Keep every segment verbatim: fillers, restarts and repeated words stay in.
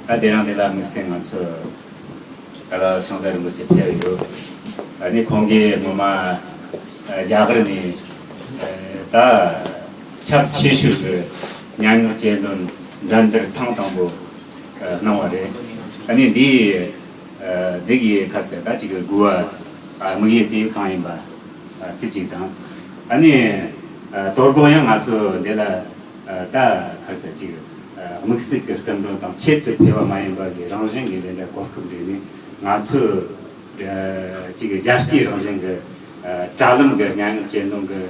ད་དེ་རིང་འདི་ལ་དམིགས་བསལ་ང་ཚོ་ད་ལྟ་ཤིང་བཟའ་རིན་པོ་ཆེ་ཕེབས་ཡོད། ཨ་ནི་ཁོང་གིས་ངོ་མ་རྒྱ་གར་ནས་ད་ཁྱབ་ཆེ་ཤོས་ཀྱི་སྙན་ངག་གྱེར་འདོན་འགྲན་བསྡུར་ཐེངས་དང་པོ་གནང་བ་རེད། ཨ་ནི་འདི་འདི་གི་ཁ་ཟེར་ད་ཅིག་གི་དགུ་བ་དམིགས་ཡུལ་དེ་གང་ཡིན་པ་དེ་གཅིག་དང་། ཨ་ནི་དོ་དགོང་ཡང་ང་ཚོ་འདི་ལ། ད་ཁ་ས་ཅིག་དམིགས་བསལ་གྱི་སྐུ་མགྲོན་དང་ཆེད་དུ་ཕེབས་པ་མ་ཡིན་པ་གི་རང་བཞིན་གྱི་དེ་འདྲ་གོ་སྐབས་འདི་ནི་ང་ཚོས་ཅིག་རྒྱལ་སྤྱིའི་རང་བཞིན་གྱི་དྲ་ལམ་གྱི་སྙན་ངག་གྱེར་འདོན་གྱི་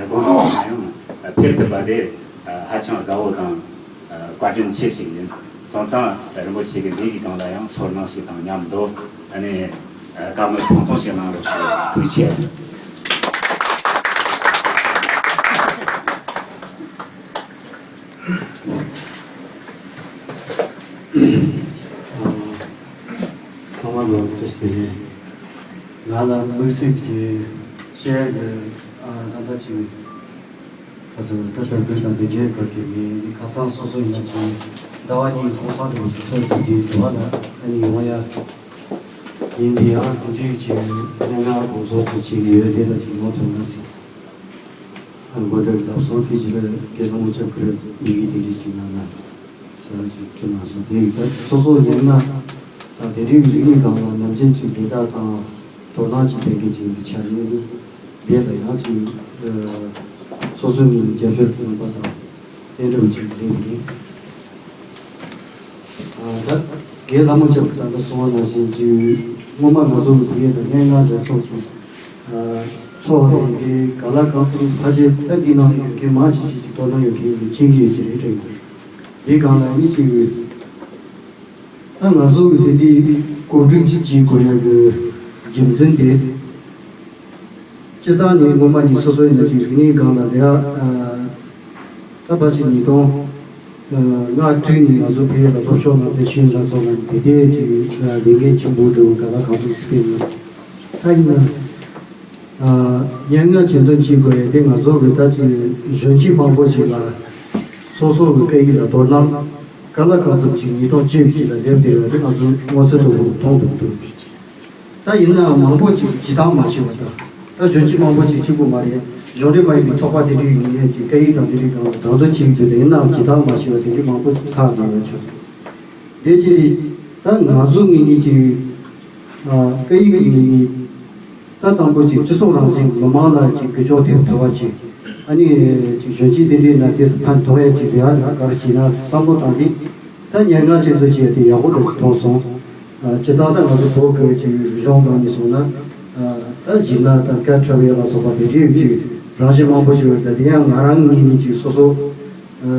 དགོངས་དོན་ལ་ཡང་ཕེབས་ཐུབ་པ་དེ་ཧ་ཅང་དགའ་བོ་དང་བཀའ་དྲིན་ཆེ་ཞིག་ཡིན། སོང་ཙང་རིན་པོ་ཆེ་གི་འདི་གི་སྒང་ལ་ཡང་ཚོར་སྣང་ཞིག་དང་མཉམ་དུ་ཨ་ནི་བཀའ་མོལ་ཐུང་ཐུང་ཞིག་གནང་རོགས་ཞུ། ཐུགས་རྗེ་ཆེ། ཚང་མ་ལ་བཀྲ་ཤིས་བདེ་ལེགས། ང་ལ་དམིགས་བསལ་གྱི་བཤད་ཡ་གི་ཨ་ད་ལྟ་ཅིག་ཁ་སང་ད་དྲ་འབྲེལ་དང་དེ་འདྲའི་སྐབས་ཀྱི་མི་ཁ་སང་སོ་སོ་ཡིན་ན་ཅིག་ཟླ་བ་གཉིས་གུང་སེང་འགྲོ་བའི་ཚུལ་དུ་དེ་དུ་བ་ལ་ཨ་ནི་ཡོང་ཡ་ཡིན། དེ་ཡང་དེ་འདྲའི་ཅིག་གནད་འགག་དགོངས་ཚོགས་ཅིག་ཅིག་ཡོད་དེ་ལ་ཅིག་ངོ་ཐུག་ན་སྲིད། མགོ་འདྲ་ལབ་སོང་དེ་ཅི་ལ་དགེ་སློང་མོ་ཅག་ཁུ་རེ་མི་གི་དེ་རིགས་ཅིག་ན་ལ་ས་ཅིག་ཁྲི་ན་སོང་དེ་ཡིག་ད་སོ་སོ་ལས་ན་ད་དེ་རིགས་རིག་གནས་སྒང་ལ་ནམ་རྒྱུན་ཅིག་ལས་ཀ་དང་དོ་སྣང་ཅིག་ལྡན་མཁན་ཅིག་གི་ཆ་ནས་ནི་དེ་ལ་ཡང་ཅིག་སོ་སོ་ནས་ནི་རྒྱབ་སྐྱོར་གནང་པ་དང་། དེ་འདྲ་བ་ཅིག་ལས་ཡིན། ད་རྒན་ལྷ་མོ་ཅག་གི་ད་ལྟ་གསུང་བ་ནང་བཞིན་གྱི་སྔོན་མ་ང་ཚོ་གི་དེ་ཡས་ད་སྙན་ངག་འདྲ་ཚོགས་ཀྱི་ཚོགས་རེད་འདི་ག་ལ་གང་ཚོད་ཕལ་ཆེར་ད་འདི་ནང་ཡོད་མཁན་མང་ཆེ་ཤོས་ཅིག་དོ་སྣང་ཡོད་མཁན་ཡིན་པའི་མཁྱེན་གྱི་ཡོད་ཀྱི་རེད་དྲན་གྱི་འདི་སྒང་ལ་ཨ་ནི་ཅིག་ད་ང་ཚོ་གི་དེ་འདི་གོ་སྒྲིག་ཅིག་བྱེད་དགོས་ཡ་གི་རྒྱུ་མཚན་དེ། སྤྱིར་བཏང་ནས་སྔོན་མ་ནས་སོ་སོའི་ནང་གི་རིག་གནས་སྒང་ལ་ལས་ཨ་ད་ཕལ་ཆེར་ཉིས་སྟོང་ལྔ་དྲུག་ནས་ང་ཚོ་བོད་ཡིག་ལ་ལྷོ་ཕྱོགས་ནང་དེ་ཤེས་ལ་སོགས་ལ་དེ་དེ་ཅིག་ལས་འགན་ཆེན་པོ་འགྲོ་ག་ལ་གང་ཐུབ་སྤེལ་ཡོད། ད་ཡིན་ན་སྙན་ངག་གྱེར་འདོན་བྱེད་དགོས་ཡ་དེ་ང་ཚོ་གི་ད་ཅིག་གཞོན་སྐྱེས་མང་པོ་ཞིག་ལ་སོ་སོ་གི་སྐད་ཡིག་ལ་དོ་སྣང་ག་ལ་གང་འཚམ་ཅིག་ཉིས་སྟོང་བཅུ་གཅིག་ལ་སླེབས་བསྡད་ཡོད་རེད། ང་ཚོ་མངོན་གསལ་དོད་པོ་མཐོང་ཐུབ་འདུག་ད་ཡིན་ནའང་མང་པོ་ཅིག་བྱེད་སྟངས་མ་ཤེས་པ་དང་། ད་གཞོན་སྐྱེས་མང་པོ་ཅིག་གཅིག་པུ་མ་རེད། གཞུང་འབྲེལ་མ་ཡིན་པའི་ཚོགས་པ་དེ་འདྲའི་ཡིན་ནའི་ཅིག་སྐད་ཡིག་དང་དེ་འདྲའི་སྒང་ལ་དང་དོད་བྱེད་ཀྱི་འདུག་ཡིན་ནའང་བྱེད་སྟངས་མ་ཤེས་པ་དེ་འདྲའི་མང་པོ་ཅིག་ལྷག་བསྡད་ཡོད་ཆགས། དེ་ཅི་རེད། ད་ང་ཚོ་ངོས་ནས་ཅིག་ཨ་སྐད་ཡིག་གི་ངོས་ནས་ད་དང་པོ་ཅིག་སྤྱི་ཚོགས་རང་བཞིན་གྱི་མི་མང་ལ་ཅིག་འགུལ་སྐྱོད་ཐེབས་ཐུབ་པ་ཅིག་ཨ་ནི་ཅིག་གཞོན་སྐྱེས་དེ་འདྲའི་ནང་དེ་ཚོ་ཕན་ཐོགས་ཡ་ཅིག་རེད་ཨ་ནི་ག་རེ་བྱས་ན་བསམ་བློ་བཏང་སྟེ། ད་སྙན་ངག་ཅན་ཚོ་བྱས་ཏེ་ཡག་པོ་འདྲ་ཅིག་མཐོང་སོང་། ཨ་སྤྱིར་བཏང་ད་ང་ཚོ་བོད་ཀྱི་ཅིག་རིག་གཞུང་སྒང་ནས་སོང་ན་ཨ་ད་གཞས་སྣ་དང་སྐད་འཁྲབ་ཡ་ལ་སོགས་པ་དེ་འདྲའི་ཅིག་རང་བཞིན་མང་པོ་ཞིག་ཡོད། ད་དེ་ཡང་ང་རང་ངོས་ནས་ཅིག་སོ་སོ་ཨ་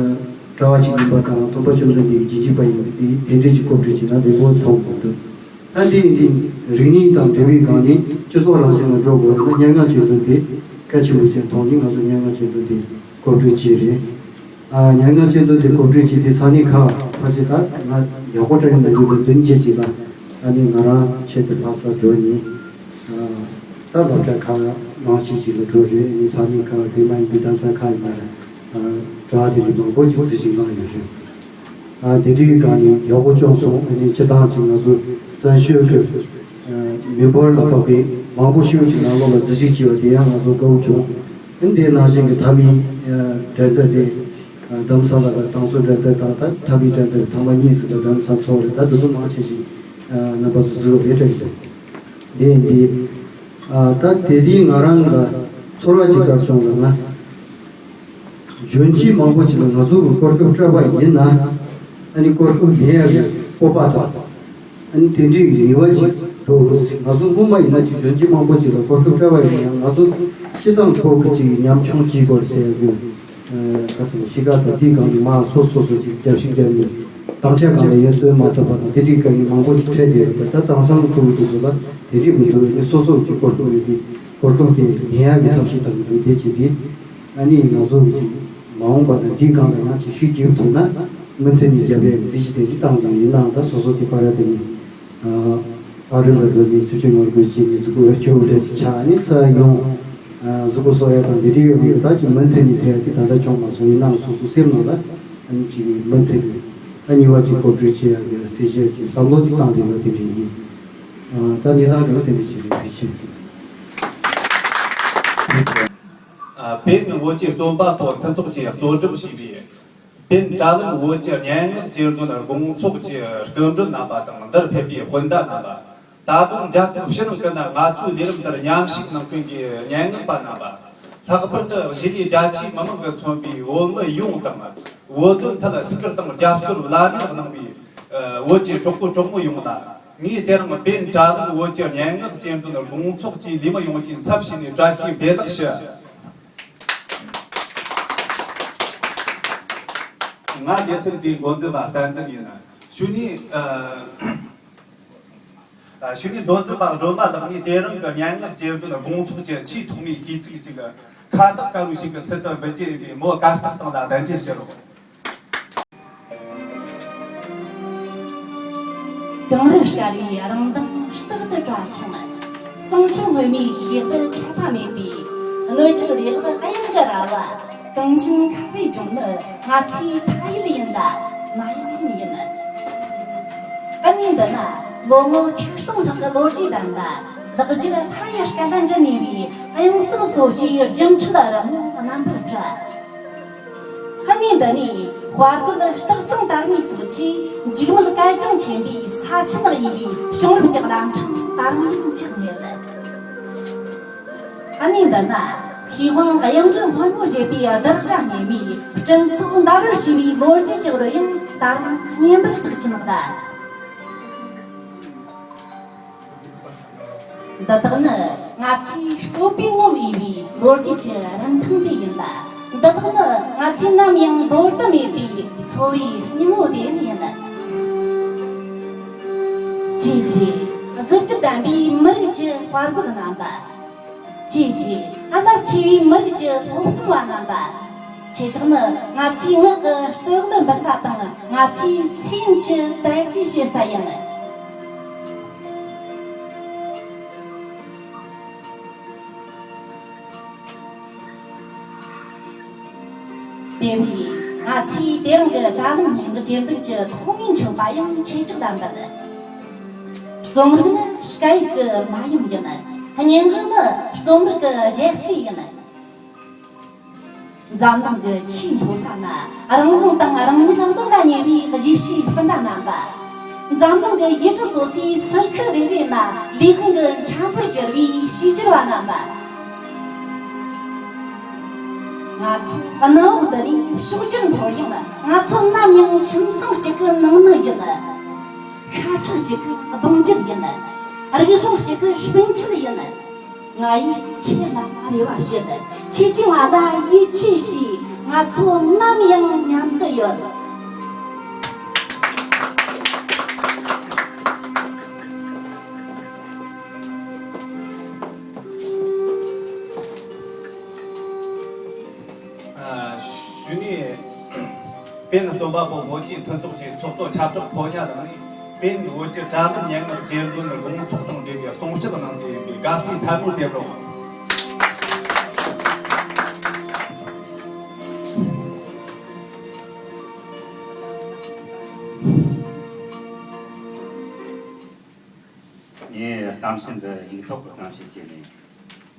གྲྭ་བ་ཅིག་ཡིན་པ་དང་སྟོན་པ་བཅོམ་ལྡན་འདས་ཀྱི་རྗེས་འཇུག་པ་ཡིན་པ་དེ་དེ་འདྲའི་ཅིག་གོ་སྒྲིག་བྱས་ན་བདེ་པོ་མཐོང་གི་འདུག་ད་འདི་འདི་རིག་གནས་དང་འབྲེལ་བའི་སྒང་ནས་སྤྱི་ཚོགས་རང་བཞིན་ལ་འགྲོ་དགོས་ན་སྙན་ངག་གཅིག་འདོན་དེ་གལ་ཆེན་པོ་ཅིག་མཐོང་ནས་ང་ཚོ་སྙན་ངག་གཅིག་འདོན་དེ་གོ་སྒྲིག་བྱས་རེད། ཨ་ཉམས་མྱོང་ཆེད་དུ་དེ་གོ་སྒྲིག་བྱས་ཏེ་ས་གནས་ཁག་ཕལ་ཆེར་ད་ང་ཡག་པོ་དྲན་མི་འདུག་པས་བདུན་བརྒྱད་ཅིག་ལ་ཨ་ནི་ང་རང་ཆེད་དུ་ལྷ་ས་འགྲོ་ནས་ཨ་ད་སློབ་གྲྭ་ཁག་མང་ཆེ་ཞིག་ལ་འགྲོ་རེད། ཨ་ནི་ས་གནས་ཁག་དེ་མ་ཡིན་པའི་གདན་ས་ཁག་ཡིན་ན་རེད། ཨ་དྲ་དེ་རིགས་མང་པོ་ཞིག་རྩིས་ཞིབ་གནང་ཡོད་རེད། ཨ་དེ་དུས་གང་ནས་ཡག་པོ་བྱུང་སོང་། ཨ་ནི་སྤྱི་བཏང་ཅིག་ང་ཚོ་བཙན་བྱོལ་གྱི་མི་འབོར་ལ་དཔག་པའི་མང་པོ་ཞིག་གི་ནང་ལོགས་ལ་རྩིས་ཞིབ་བྱས་པ་དེ་ཡང་ང་ཚོ་དགའ་བོ་བྱུང་། ཨ་ནི་དེ་ནང་བཞིན་གྱི་མཐའ་མའི་འགྲན་བསྡུར་དེ། ལྡོམ་ས་ལ་དང་སོ་འགྲན་བསྡུར་དང་ད་མཐའ་མའི་འགྲན་བསྡུར་ཐེངས་མ་གཉིས་སུ་ད་ལྡོམ་ས་ཚོགས་རེད། ད་དུ་སུ་མང་ཆེ་ཞིག་རྣམ་པ་ཚོ་གཟིགས་རེད་དྲན་འདུག་དེ་འདི་ད་དེ་དུས་ང་རང་ལ་ཚོར་བ་ཅིག་ག་རེ་བྱུང་ལབ་ན། གཞོན་སྐྱེས་མང་པོ་ཅིག་ལ་ང་ཚོ་གི་གོ་སྐབས་སྤྲད་པ་ཡིན་ན་ཨ་ནི་གོ་སྐབས་ལེན་ཡག་གི་སྤོབས་པ་དང་། ཨ་ནི་དེ་འདྲའི་རེ་བ་ཅིག་འདུག་ང་ཚོ་སྔོན་མ་ཡིན་ན་ཅིག་གཞོན་སྐྱེས་མང་པོ་ཅིག་ལ་གོ་སྐབས་སྤྲད་པ་ཡིན་ན་ཡང་ང་ཚོ་སྤྱི་བཏང་ཁོག་གི་ཅིག་ཉམ་ཆུང་གཅིག་སྐོར་ཟེར་དགོས། ཁ་སང་གཤིས་ཀ་དང་དེའི་སྒང་ནས་མ་སོ་སོ་སོ་ཅིག་རྒྱབ་ཤིག་རྒྱབ་ནས་དང་ཆ་གང་ལ་ཡོད་སྟོན་མ་ཐུབ་པ་དང་དེ་འདྲའི་སྒང་ནས་མང་པོ་ཅིག་འཕྲད་བསྡད་ཡོད་པ། ད་དེང་སང་ཁོ་བོ་དེ་ཚོ་ལ་དེ་འདྲའི་མི་འདུག་ནི་སོ་སོ་ཅིག་གོ་སྐབས་ཡོད་དེ་གོ་སྐབས་དེ་ལེན་ཡག་གི་ཐབས་ཤེས་གཏང་གི་འདུག་དེ་བྱས་ཏེ་ཨ་ནི་ང་ཚོ་གི་ཅིག་མ་འོངས་པ་དང་དེའི་སྒང་ལ་ཡང་ཅིག་ཤུགས་རྒྱབ་ཐུབ་ན་མུ་མཐུད་ནས་རྒྱབ་ཡག་གི་རྩིས་གཞི་དེ་འདྲ་བཏང་གི་ཡོད། ཡིན་ནའང་ད་སོ་སོ་དེ་ཕར་ར་དེ་ནས། ཨ་རི་ལ་འགྲོ་ནས་སུ་ཅི་ངོ་རྒོལ་བྱས་ནས་གཟུགས་པོ་ཁྱོ་བོ་འདྲ་ཅིག་ཆགས་ནས་ས་ཡོང་། ཨ་གཟུགས་པོ་གསོ་ཡ་དང་འདི་འདྲའི་ཡོད་མི་ད་ཅིག་མུ་མཐུད་ནས་ཕེབས་ཏེ་ད་ལྟ་བྱུང་མ་སོང་། ཡིན་ནའང་སོ་སོ་སེམས་ནང་ལ་ཨ་ནི་ཅིག་མུ་མཐུད་ནས་ ད་ཉེ་བ་ཅིག་གོ་སྒྲིག་བྱེད་ཡག་གི་རྩིས་བཤེར་གྱི་བསམ་བློ་ཅིག་བཏང་བསྡད་པ་དེ་འདྲ་ཡིན། ཨ། ད་ཉེ་དག་རེད་དེ་འདྲ་ཞིག་རེད། ཐུགས་རྗེ་ཆེ། ཨ། པེན་བོད་ཀྱི་རྩོམ་པ་པོ་མཐུན་ཚོགས་ཀྱིས་གཙོ་སྒྲུབ་བྱས་པའི་པེན་དྲ་ལམ་བོད་ཀྱི་སྙན་ངག་གྱེར་འདོན་དགོང་ཚོགས་ཀྱི་སྐུ་མགྲོན་རྣམ་པ་དང་། འདིར་ཕེབས་པའི་སྤུན་ཟླ་རྣམ་པ། ད་དུང་རྒྱལ་ཁབ་ཕྱི་ནང་ཀུན་ན་ང་ཚོའི་ལས་རིམ་འདིར་མཉམ་ཞུགས་གནང་མཁན་གྱི་སྙན་ངག་པ་རྣམ་པ། ལྷག་པར་དུ་གཞིས་ལུས་རྒྱ་ཆེའི་མི་མང་གིས་མཚོན་པའི་བོད་མི་ཡོངས་དང་། བོད་དོན་ཐད་ཐུགས་ཁུར་དང་རྒྱབ་སྐྱོར་བླ་མེད་གནང་བའི་བོད་ཀྱི་གྲོགས་པོ་གྲོགས་མོ་ཡོངས་ལ། ངས་དེ་རིང་པེན་དྲ་ལམ་བོད་ཀྱི་སྙན་ངག་གྱེར་འདོན་དགོང་ཚོགས་ཀྱི་ལས་མི་ཡོངས་ཀྱི་ཚབ་བྱས་ནས་བཀྲ་ཤིས་བདེ་ལེགས་ཞུ། ང་སྡེ་ཚན་འདིའི་འགོ་འཛིན་པ་བསྟན་འཛིན་ཡིན། གཞུག་ནས། ཨ། གཞུག་ནས་མདོ་འཛིན་པ་སྒྲོལ་མ་ལགས་ནས་དེ་རིང་གི་སྙན་ངག་གྱེར་འདོན་དགོང་ཚོགས་ཀྱི་ཆེས་ཐོག་མའི་ཤིས་ཚིག་ཅིག་ཁ་བཏགས་དཀར་པོ་ཞིག་གི་ཚུལ་དུ་འབུལ་རྒྱུ་ཡིན་པས། མོ་གར་སྟེགས་སྟེང་ལ་གདན་འདྲེན་ཞུ་རོགས། གངས་རི་དཀར་བའི་རང་མདངས་རྟག་ཏུ་བཀྲ་ཞིང་། གཙང་ཆུ་སྔོན་མོའི་ཤེལ་དུ་ཆད་པ་མེད་པའི། གནོད་འཚེ་ལས་ལྷག་གཡང་གི་ར་བ། གངས་ཅན་ཁ་བའི་ལྗོངས་ནི་ང་ཚོའི་ཕ་ཡུལ་ཡིན་ལ་མ་ཡུལ་ཡང་ཡིན། གནས་འདི་ན་ལོ་ངོ་ཆིག་སྟོང་ལྷག་གི་ལོ་རྒྱུས་ལྡན་ལ། ལེགས་སྦྱར་ལྷ་ཡི་སྐད་ལ་འདྲ་ནུས་པའི་གཡང་སེལ་སོ་བཞིའི་སྒྱུ་འཕྲུལ་རི་མོ་རྣམ་པར་བཀྲ། གནས་འདི་ནས་དཔའ་རྒོད་སྟག་ཚང་དར་མའི་ཚོགས་ཀྱིས་འཇིགས་མེད་སྐད་ཅིང་ཆེན་པོའི་ས་ཆེན་ལ་དབྱེ་བའི་བྱུང་རབས་ཀྱི་རླབས་ཕྲེང་དར་མ་ཡང་ཆགས་མེད། གནས་འདི་ན་མཁས་དབང་གཡུང་དྲུང་སྔོན་མོ་བཞད་པའི་གདུལ་དཀའ་ཉེན་མོའི་སྤྲིན་ཚོགས་འདར་བར་བྱས་པའི་ལོ་རྒྱུས་ཀྱི་རོལ་དབྱངས་དར་མ་སྙན་པར་གྲགས་ཀྱིན་གདའ། འདི་དག་ནི་ང་ཚོའི་སྤོབས་པའི་ངོམ་འོས་པའི་ལོ་རྒྱུས་ཀྱི་རིན་ཐང་དེ་ཡིན་ལ། འདི་དག་ནི་ང་ཚོས་ནམ་ཡང་འདོར་དུ་མེད་པའི་འཚོ་བའི་སྙིང་བོ་དེ་ཡང་ཡིན། ཅེས་བརྗོད། གཟི་བརྗིད་ལྡན་པའི་མི་རིགས་ཀྱི་དཔའ་རྒོད་རྣམ་པ། ཅེས་བརྗོད། རླབས་ཆེ་བའི་མི་རིགས་ཀྱི་སློབ་སྟོན་པ་རྣམ་པ། ཁྱེད་ཅག་ནི་ང་ཚོའི་ངག་གི་སྟོད་གླུ་འབུད་ས་དང་། ང་ཚོའི་སེམས་ཀྱི་དད་གུས་བྱེད་ས་ཡིན། དེ་བས་ང་ཚོས་དེ་རིང་གི་དྲ་ལམ་སྙན་ངག་གྱེར་འདོན་གྱི་ཐོག་མའི་མཆོད་པ་ཡང་ཁྱེད་ཅག་ལ་འབུལ། རྩོམ་རིག་ནི་སྐད་ཡིག་གི་མ་ཡུམ་ཡིན། སྙན་ངག་ནི་རྩོམ་རིག་གི་རྒྱལ་རྩེ་ཡིན། འཛམ་གླིང་གི་ཆེས་མཐོ་ས་ན་རང་དབང་དང་རང་ཉིད་བློ་ལ་ཉེ་བའི་གཞིས་བྱེས་སྤུན་ཟླ་རྣམ་པ། འཛམ་གླིང་གི་ཡུལ་གྲུ་སོ་སོའི་ས་ཁུལ་རེ་རེ་ན་ལས་དབང་གི་འཁྱམ་པར་གྱུར་བའི་གཤིས་གྱུར་བ་རྣམ་པ། ང་ཚོ་གནམ་འོག་འདི་ནས་ཕྱོགས་བཅུར་འཐོར་ཡང་། ང་ཚོ་ནམ་ཡང་ཁྱིམ་ཚང་གཅིག་གི་ནང་མི་ཡིན། ཤ་ཁྲག་གཅིག་གི་གདུང་རྒྱུད་ཡིན། རིག་གཞུང་གཅིག་གི་སྤུན་མཆེད་ཡིན། ང་ཡིས་ཁྱེད་ལ་རེ་བ་བྱེད། ཁྱེད་ཀྱིས་ང་ལ་ཡིད་ཆེས་བྱོས། ང་ཚོ་ནམ་ཡང་མཉམ་དུ་ཡོད། ཨ། གཞུག་ནས། པེན་རྩོམ་པ་པོ་བོད་ཀྱི་མཐུན་ཚོགས་ཀྱི་ཚོགས་གཙོ་ཁྱབ་བསྒྲགས་ཕོ་ཉ་ལགས་ནས། པེན་བོད་ཀྱི་དྲ་ལམ་སྙན་ངག་གྱེར་འདོན་དགོང་ཚོགས་དང་འབྲེལ་བའི་གསུང་བཤད་གནང་རྒྱུ་ཡིན་པས། དགའ་བསུའི་ཐལ་མོ་རྡེབ་རོགས། ངས་གཏམ་བཤད་འདི་ཡིག་ཐོག་གི་གཏམ་བཤད་བྱས་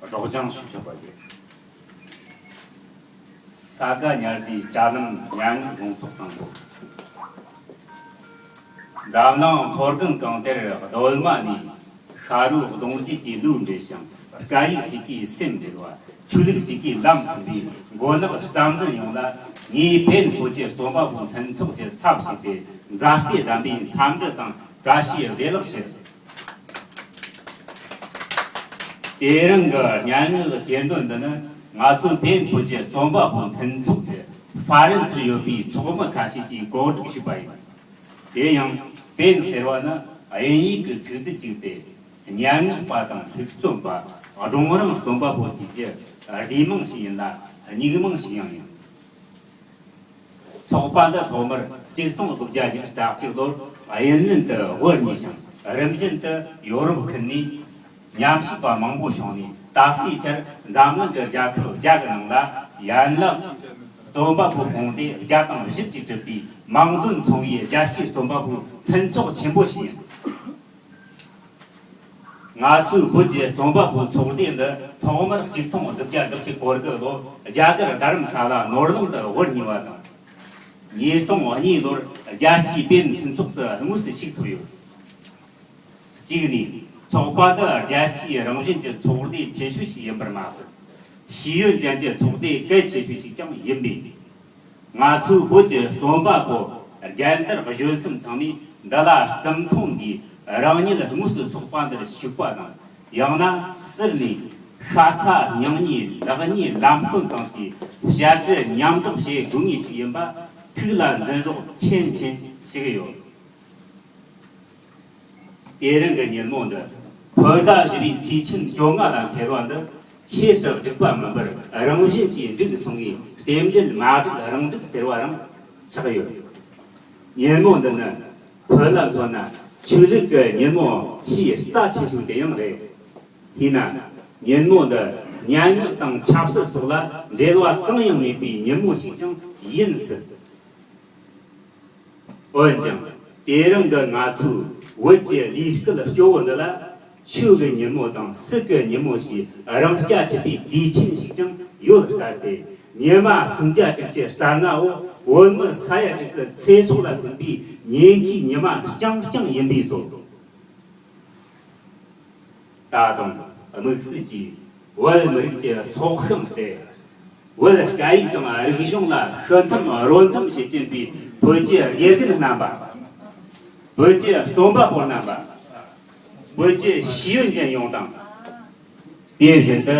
ནས་སྒྲོག་སྦྱང་ཞུ་ཆོག་པ་བྱེད། ས་ག་ཉལ་ཟླའི་དྲ་ལམ་སྙན་ངག་དགོང་ཚོགས་དང་པོ། འཛམ་གླིང་མཐོ་སྒང་གང་དེར་གདོད་མ་ནས་ཤ་རོའི་གདུང་རྒྱུད་ཀྱི་ལུས་འབྲེལ་ཞིང་། སྐད་ཡིག་གཅིག་གིས་སེམས་འབྲེལ་བ། ཆོས་ལུགས་གཅིག་གིས་ལམ་མཐུན་པའི་མགོ་ནག་རྩ་འཛིན་ཡོངས་ལ། ངས་པེན་བོད་ཀྱི་རྩོམ་པ་པོ་མཐུན་ཚོགས་ཀྱི་ཚབ་ཞུས་ཏེ། མཛའ་བརྩེ་ལྡན་པའི་འཚམས་འདྲི་དང་བཀྲ་ཤིས་བདེ་ལེགས་ཞུ། དེ་རིང་གི་སྙན་ངག་གི་གྱེར་འདོན་འདི་ནི། ང་ཚོ་པེན་བོད་ཀྱི་རྩོམ་པ་པོ་མཐུན་ཚོགས་ཀྱི་ཧྥ་རན་སིར་ཡོད་པའི་ཚོགས་མི་ཁ་ཤས་ཀྱིས་གོ་སྒྲིག་ཞུས་པ་ཡིན། དེ་ཡང་པེན་ཟེར་བ་ནི་དབྱིན་ཡིག་གི་ཚིག་མཛོད་ཅིག་སྟེ། སྙན་ངག་པ་དང་ལྷུག་རྩོམ་པ། སྒྲུང་རིང་རྩོམ་པ་པོ་བཅས་ཀྱི་སྡེ་མིང་ཞིག་ཡིན་ལ། སྙིགས་མིང་ཞིག་ཡང་ཡིན། ཚོགས་པ་འདི་ཐོག་མར་ཆིག་སྟོང་དགུ་བརྒྱ་ཉི་ཤུ་རྩ་གཅིག་ལོར་ཨའེ་ཡར་ལན་དུ་དབུ་བརྙེས་ཤིང་། རིམ་བཞིན་དུ་ཡོ་རོབ་ཁུལ་ནས་ཉམས་ཞིབ་པ་མང་པོ་བྱུང་ནས། ད་ལྟའི་ཆར་འཛམ་གླིང་གི་རྒྱལ་ཁབ་བརྒྱ་གི་ནང་ལ་ཡན་ལག་རྩོམ་པ་པོ་དཔུང་སྡེ་བརྒྱ་དང་བཞི་བཅུ་གྲུབ་པའི་ མིང་དོན་མཚུངས་པའི་རྒྱལ་སྤྱིའི་རྩོམ་པ་པོའི་མཐུན་ཚོགས་ཆེན་པོ་ཞིག་ཡིན། ང་ཚོའི་བོད་ཀྱི་རྩོམ་པ་པོའི་ཚོགས་སྡེ་འདི་ཐོག་མར་གཅིག་སྟོང་དགུ་བརྒྱ་དགུ་བཅུ་གོ་དགུ་ལོ་རྒྱ་གར་རྡ་རམ་ས་ལ་ནོར་གླིང་དུ་དབུ་བརྙེས་པ་དང་། ཉིས་སྟོང་གཉིས་ལོར་རྒྱལ་སྤྱིའི་དཔེ་མཐུན་ཚོགས་སུ་དངོས་སུ་ཞུགས་ཐུབ་ཡོད། གཅིག་ནས། ཚོགས་པ་འདི་རྒྱལ་སྤྱིའི་རང་བཞིན་གྱི་ཚོགས་སྡེ་ཆེ་ཤོས་ཤིག་ཡིན་པར་མ་ཟད། ཤེས་ཡོན་ཅན་གྱི་ཚོགས་སྡེ་གལ་ཆེ་ཤོས་ཤིག་ཀྱང་ཡིན་པས། ང་ཚོའི་བོད་ཀྱི་རྩོམ་པ་པོ་རྒན་དར་གཞོན་གསུམ་ཚང་མས་འདི་ལ་བརྩི་མཐོང་གིས་རང་ཉིད་དངོས་སུ་ཚོགས་པ་འདིར་ཞུགས་པ་དང་། ཡང་ན་ཟུར་ནས་ཤ་ཚ་སྙིང་ཉེ་ལག་ཉེས་ལམ་སྟོན་སྟངས་ཀྱི་བཤད་སྲོལ་ཉམས་རྟོགས་བྱེད་དགོས་ངེས་ཤིག་ཡིན་པ་ཐུགས་ལ་འཛིན་རོགས་ཆེན་ཆེན་ཞུ་གི་ཡོད། དེ་རིང་གི་ཉིན་མོ་འདི་བོད་ཟླ་བཞི་པའི་ཚེས་ཆེན་བཅོ་ལྔ་ལ་འཁེལ་བ་འདི་ཆེད་དུ་བསྒྲིགས་པ་མིན་པར་རང་བཞིན་གྱིས་འགྲིག་སོང་ངས། རྟེན་འབྲེལ་མ་བསྒྲིགས་རང་འགྲིག་ཟེར་བ་རང་ཆགས་ཡོད། ཉིན་མོ་འདི་ནི་བོད་ལ་མཚོན་ན་ཆོས་ལུགས་ཀྱི་ཉིན་མོ་ཆེས་རྩ་ཆེ་ཤོས་དེ་ཡང་རེད། དེས་ན་ཉིན་མོ་འདི་སྙན་ངག་དང་ཆབ་སྲིད་སོགས་ལ་འབྲེལ་བ་གང་ཡང་མེད་པའི་ཉིན་མོ་ཞིག་ཀྱང་ཡིན་སྲིད། འོན་ཀྱང་དེ་རིང་གི་ང་ཚོའི་བོད་ཀྱི་ལས་སྐལ་སྐྱོ་བོ་འདི་ལ་ཆོས་ཀྱི་ཉིན་མོ་དང་སྲིད་ཀྱི་ཉིན་མོ་ཞེས་རང་རྐྱ་ཆད་པའི་དུས་ཆེན་ཞིག་ཀྱང་ཡོད་ལྟར་ཏེ། ཉི་མ་སུམ་བརྒྱ་དྲུག་ཅུ་རྩ་ལྔ་བོ་བོད་མི་ས་ཡ་དྲུག་གི་ཚེ་སྲོག་ལ་ཐུག་པའི་ཉེན་ཁའི་ཉི་མ་རྐྱང་རྐྱང་ཡིན་པས་སོ། ད་དུང་དམིགས་བསལ་གྱིས་བོད་མི་རིགས་ཀྱི་སྲོག་ཤིང་སྟེ། བོད་སྐད་ཡིག་དང་རིག་གཞུང་ལ་ཤི་འཐམ་རོ་འཐམ་བྱེད་ཀྱིན་པའི་བོད་ཀྱི་དགེ་རྒན་རྣམ་པ། བོད་ཀྱི་རྩོམ་པ་པོ་རྣམ་པ། བོད་ཀྱི་ཤེས་ཡོན་ཅན་ཡོངས་དང་། དེ་བཞིན་དུ་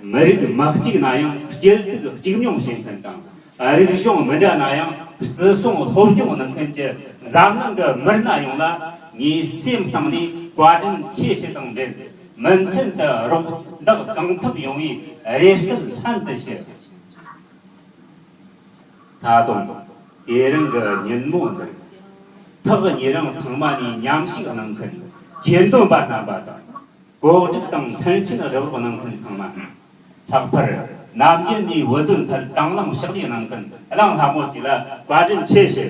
མི་རིགས་མི་གཅིག་ན་ཡང་སྐྱིད་སྡུག་གཅིག་མྱོང་བྱེད་མཁན་དང་། རིག་གཞུང་མི་འདྲ་ན་ཡང་བརྩི་སྲུང་སློབ་སྦྱོང་གནང་མཁན་གྱི་འཛམ་གླིང་གི་མི་སྣ་ཡོངས་ལ་ངས་སེམས་གཏིང་ནས་བཀའ་དྲིན་ཆེ་ཞུ་དང་འབྲེལ། མུ་མཐུད་དུ་རོགས་འདེགས་གང་ཐུབ་ཡོང་བའི་རེ་སྐུལ་ལྷན་དུ་ཞུ། ད་དུང་དེ་རིང་གི་ཉིན་མོ་འདིར་ཐག་ཉེ་རིང་ཚང་མ་ནས་མཉམ་ཞུགས་གནང་མཁན་ཇུས་འདོན་པ་རྣམ་པ་དང་། གོ་སྒྲིག་དང་མཐུན་རྐྱེན་སྒྲུབ་རོགས་གནང་མཁན་ཚང་མ། ལྷག་པར་ནམ་རྒྱུན་ནས་བོད་དོན་ཐད་དང་བླངས་ཕྱག་ལས་གནང་མཁན་གླང་ལྷ་མོ་བཅས་ལ་བཀའ་དྲིན་ཆེ་ཞུ།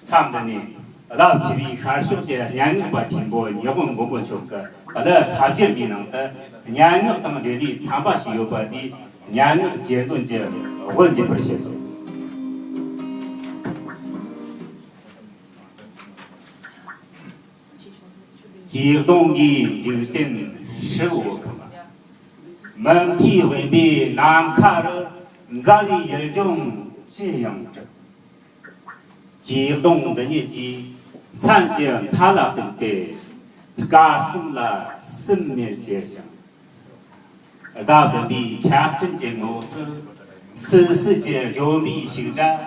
མཚམས་འདི་ནས་རླབས་ཆེ་བའི་ཤར་ཕྱོགས་ཀྱི་སྙན་ངག་པ་ཆེན་པོ་ཉི་ཧོང་མགོན་པོ་མཆོག་གི་གླུ་ཐབས་བརྒྱར་མའི་ནང་དུ་སྙན་ངག་དང་འབྲེལ་བའི་ཚན་པ་ཞིག་ཡོད་པ་དེའི་སྙན་ངག་གྱེར་འདོན་གྱི་དབུ་འབྱེད་པར་བྱེད་དོ། ཇུས་གཏོང་གི་འཇིག་རྟེན་ཧྲིལ་བོ་ཁམས། མུ་མཐའི་དབེན་པའི་ནམ་མཁའ་རུ་མཛའ་བའི་ཡུལ་ལྗོངས་ཅི་ཡང་གྲུབ། ཇུས་གཏོང་འདི་ཉིད་ཀྱིས་མཚན་གྱི་མཐའ་ལ་གཏུགས་ཏེ་དཀར་གཙང་ལ་སིམ་མེར་གྱེར་ཞིང་། ཟླ་བདུན་པའི་ཆར་སྤྲིན་གྱི་ངོགས་སུ་སིལ་སིལ་གྱི་ལྗོན་པའི་ཕྱུགས་སྒྲ།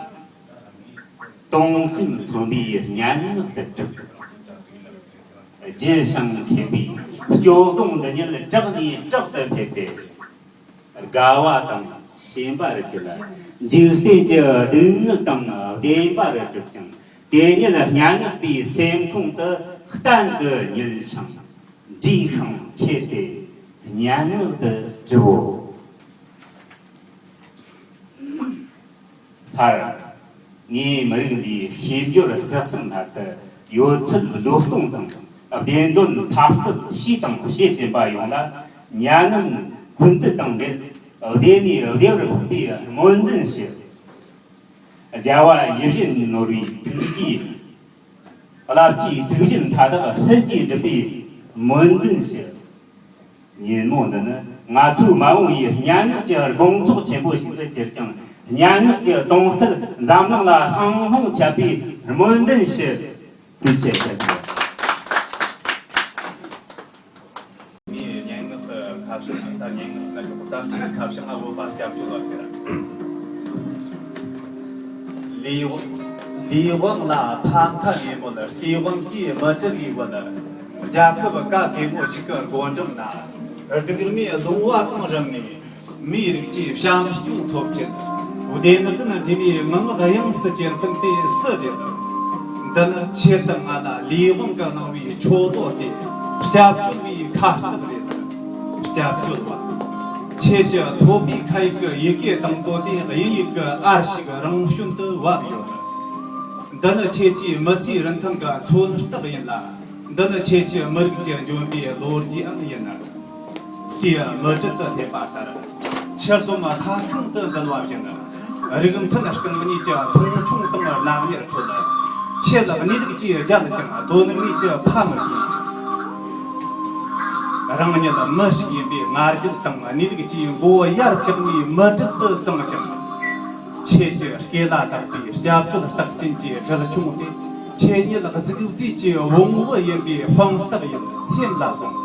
དུང་སེམས་མཚོན་པའི་སྙན་ངག་ཏུ་གྲུབ། ལྗིད་ཞིང་མཁས་པའི་སྐྱོ་གདུང་འདི་ཉིད་བྲག་ནས་བྲག་ཏུ་ཕེབས་ཏེ། དགའ་བ་དང་ཞེན་པར་བྱེད་ལ། འཇིག་རྟེན་གྱི་སྡུག་བསྔལ་དང་བདེན་པར་གྲུབ་ཅིང་། དེ་ཉིད་སྙན་ངག་པའི་སེམས་ཁོང་དུ་གཏན་དུ་ཉིལ་ཞིང་། འདྲིས་ཤིང་ཆེ་སྟེ་སྙན་ངག་ཏུ་གྲུབ་བོ། མཐར། ངའི་མི་རིགས་འདིའི་ཤེས་འབྱོར་ཟགས་ཟིང་སླར་དུ་ཡོད་ཚད་བློས་གཏོང་དང་བདེན་དོན་འཐབ་རྩོད་བྱས་དང་བྱེད་ཀྱིན་པ་ཡོངས་ལ་མྱ་ངན་ཀུན་འདུད་དང་འབྲེལ་བདེ་ནས་བདེ་བར་འཕགས་པའི་སྨོན་འདུན་ཞུ། རྒྱལ་བ་ཡིད་བཞིན་ནོར་བུའི་ཐུགས་རྗེའི་རླབས་ཀྱིས་དུག་གཞན་མཐའ་དག་ལྷུན་གྱིས་འགྲུབ་པའི་སྨོན་འདུན་ཞུ། ཉིན་མོ་འདི་ནི་ང་ཚོའི་མ་འོངས་པའི་སྙན་ངག་གི་དགོང་ཚོགས་ཆེན་པོ་ཞིག་ཏུ་གྱུར་ཅིང་། སྙན་ངག་གི་གདོང་ཐད་འཛམ་གླིང་ལ་ལྷང་ལྷུང་ཁྱབ་པའི་སྨོན་འདུན་ཞུ། ཐུགས་རྗེ་ཆེ་ཞུ། ངའི་སྙན་ངག་གི་ཁ་བྱང་ད་སྙན་ངག་ན་ཆོག་གི་རྩོམ་ཆེན་ཁ་བྱང་ང་བོད་པ་སྐྱབས་བཅོལ་བ་ཟེར། ལས་དབང་། ལས་དབང་ལ་ཕ་མཐའ་ནས་མོལ། སྟེས་དབང་གིས་མི་དྲི་ལས་བུད། རྒྱལ་ཁབ་ག་གེ་མོ་ཞིག་གི་སྒོ་འགྲམ་ན། སྡུག་བསྔལ་མའི་ལོང་བ་གང་རུབ་ནས། མིའི་རིགས་ཀྱི་བྱམས་སྐྱོང་ཐོབ་ཆེད། བདེན་རྫུན་འདྲེས་མའི་ངང་དབྱངས་སུ་གྱེར་མཁན་དེ་སུ་རེད། འདི་ནི་ཁྱེད་དང་ང་ལ་ལས་དབང་གིས་གནང་བའི་མཆོད་བསྟོད་དེ། སྐྱབས་བཅོལ་བའི་ཁ་བཏགས་རེད། སྐྱབས་བཅོལ་བ། ཁྱེད་ཀྱི་ཐོད་པའི་ཁ་ཡིག་གི་ཡི་གེ་དང་པོ་དེ་དབྱིན་ཡིག་གི་ཨར་ཞིག་རང་བྱོན་དུ་བབས་ཡོད། འདི་ནི་ཁྱེད་ཀྱི་མི་ཚེའི་རིན་ཐང་གི་མཚོན་རྟགས་ཡིན་ལ། འདི་ནི་ཁྱེད་ཀྱི་མི་རིགས་ཀྱི་འབྱོན་པའི་ལོ་རྒྱུས་ཨང་ཡིན། སྤྲེའུ་མི་དྲག་ཏུ་སླེབས་པ་ལྟར། ཆུ་ལྡོམ་ཁ་ཁང་དུ་འཛུལ་བ་བཞིན། རིགས་མཐུན་རྐང་གཉིས་ཀྱི་མཐོང་ཆུང་དང་ལག་གཉེར་ཁྲོད། ཁྱེད་ལ་གནས་ལུགས་ཀྱིས་བརྒྱལ་ཀྱང་དོན་དངོས་ཀྱི་ཕམ་མི་ཡིན། རང་ཉིད་མི་ཞིག་ཡིན་པའི་ང་རྒྱལ་དང་གནས་ལུགས་ཀྱི་མགོ་བོ་ཡར་བཀྱགས་ནས་མི་དྲག་ཏུ་བརྫངས་ཀྱང་། ཁྱེད་ཀྱི་སྐེ་ལ་བཏགས་པའི་སྐྱབས་བཅོལ་རྟགས་ཅན་གྱི་སྦྲུལ་ཆུང་དེ་ཁྱེད་ཉིད་གཟུགས་བརྫིས་ཀྱི་བོང་བུ་ཡིན་པའི་དཔང་རྟགས་ཡིན་སེམས་ལ་བཟུང་།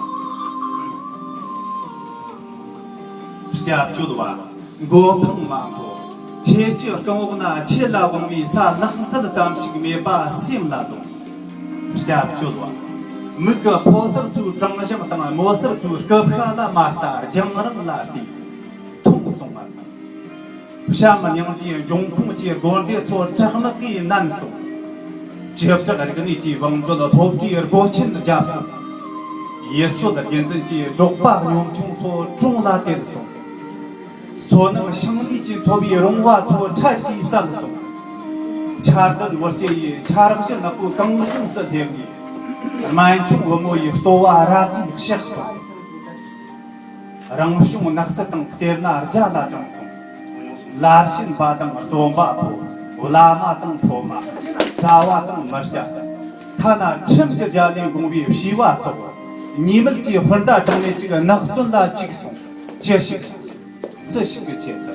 སྐྱབས་བཅོལ་བ། མགོ་འཕང་མ་མཐོ། ཁྱེད་ཀྱི་རྐང་འོག་ན་ཁྱེད་ལ་དབང་བའི་ས་ལག་མཐིལ་ཙམ་ཞིག་མེད་པ་སེམས་ལ་བཟུང་། སྐྱབས་བཅོལ་བ། མིག་གི་ཕོ་གསར་ཚོའི་བྲང་གཞུང་དང་མོ་གསར་ཚོའི་རྐུབ་ཤ་ལ་མ་ལྟ་རྒྱང་རིང་ལ་བལྟས། མཐོང་སོང་ངམ། བྱམས་སྙིང་རྗེའི་འབྱུང་ཁུངས་ཀྱི་དགོན་སྡེ་ཚོ་དྲག་དམག་གིས་མནན་སོང་། བྱེ་བྲག་རིག་གནས་ཀྱི་བང་མཛོད་སློབ་གྲྭའི་སྒོ་ཆེན་བརྒྱབ་སོང་། ཡུལ་སྲོལ་རྒྱུན་འཛིན་གྱི་འབྲོག་པ་ཉམ་ཆུང་ཚོ་གྲོང་ལ་དེད་སོང་། སོ་ནམ་ཤིང་ལས་ཀྱིས་འཚོ་བའི་རོང་བ་ཚོ་ཁྲལ་གྱིས་བསལ་སོང་། ཆར་ལྡན་བུ་སྐྱེས་ཡི་ཆར་གཞི་ནག་པོའི་གངས་ལྗོངས་སུ་སླེབས་ནས། སྨན་ཆུང་བུ་མོ་ཡི་ལྟོ་བ་རལ་གྲིས་གཤགས་སོང་། རང་བྱུང་ནགས་ཚལ་དང་གཏེར་ན་རྒྱ་ལ་དྲངས་སོང་། ལར་ཞེན་པ་དང་རྩོམ་པ་པོ། བླ་མ་དང་སློབ་མ། གྲྭ་བ་དང་མི་སྐྱ། ཐ་ན་ཁྲིམས་ཀྱི་རྒྱ་ལས་འགོངས་པའི་བྱིས་པ་སོགས། ཉེས་མེད་ཀྱི་སྤུན་ཟླ་གྲངས་མེད་ཅིག་ནགས་བཙོན་ལ་བཅུག་སོང་། ཅི་ཞིག་སུ་ཞིག་གི་ཆེད་དུ།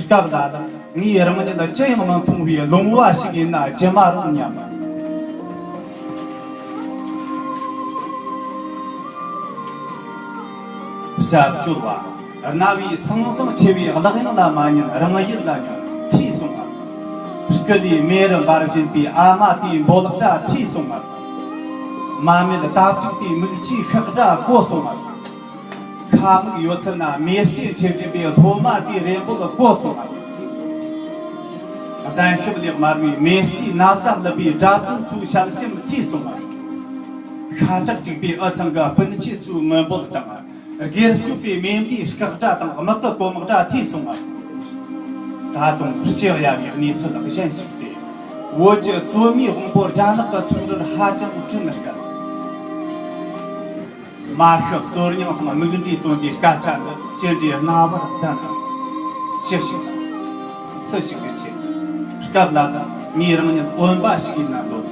སྐབས་ལ་ལ་ངས་རང་ཉིད་ལ་ཅི་ཡང་མི་མཐོང་བའི་ལོང་བ་ཞིག་ཡིན་ན་ཅི་མ་རུང་སྙམ། སྐྱབས་བཅོལ་བ། རྣ་བའི་ཟང་ཟིང་ཆེ་བའི་གླགས་དབྱངས་ལ་མ་ཉན་རང་ཡུལ་ལ་ཉོན་ཐོས་སོང་ངམ། སྐུ་ལུས་མེ་རུ་འབར་བཞིན་པའི་ཨ་མ་དེའི་འབོད་སྒྲ་ཐོས་སོང་ངམ། མ་མེད་དྭ་ཕྲུག་དེའི་མིག་ཆུའི་ཤག་སྒྲ་གོ་སོང་ངམ། ཁ་མིག་ཡོད་ཚད་ན་མེ་ལྕེ་མཆེད་བཞིན་པའི་སློབ་མ་དེའི་རེ་འབོད་གོ་སོང་ངམ། གཟན་ཤུབས་ལས་དམར་བའི་མེ་ལྕེའི་ན་བཟའ་བླུད་པའི་དགྲ་བཙན་ཚོའི་ཞལ་ཆེམས་ཐོས་སོང་ངམ། ཤ་ཁྲག་གཅིག་པའི་འུ་ཚང་གི་སྤུན་མཆེད་ཚོའི་ངུ་འབོད་དང་། སྒེར་གཅོད་པའི་མེ་མདའི་སྐག་སྒྲ་དང་དམག་གི་གོ་དམག་སྒྲ་ཐོས་སོང་ངམ། ད་དུང་སྐྱི་གཡའ་བའི་གནས་ཚུལ་གཞན་ཞིག་སྟེ། བོད་ཀྱི་བཙོན་མིའི་དབང་པོ་རྒྱ་ནག་གི་ཚོང་འབྲེལ་ཧ་ཅང་བསྐྲུན་སྐད། མ་ཤི་གསོན་མྱང་དང་མིག་འབྲས་བཏོན་པའི་སྐད་ཆ་འདི་ཅི་འདྲའི་རྣ་བར་གསན་དང་། ཅི་ཞིག་སུ་ཞིག་གི་ཆེད། སྐབས་ལ་ལ་ངས་རང་ཉིད་འོན་པ་ཞིག་ཡིན་ན་འདོད།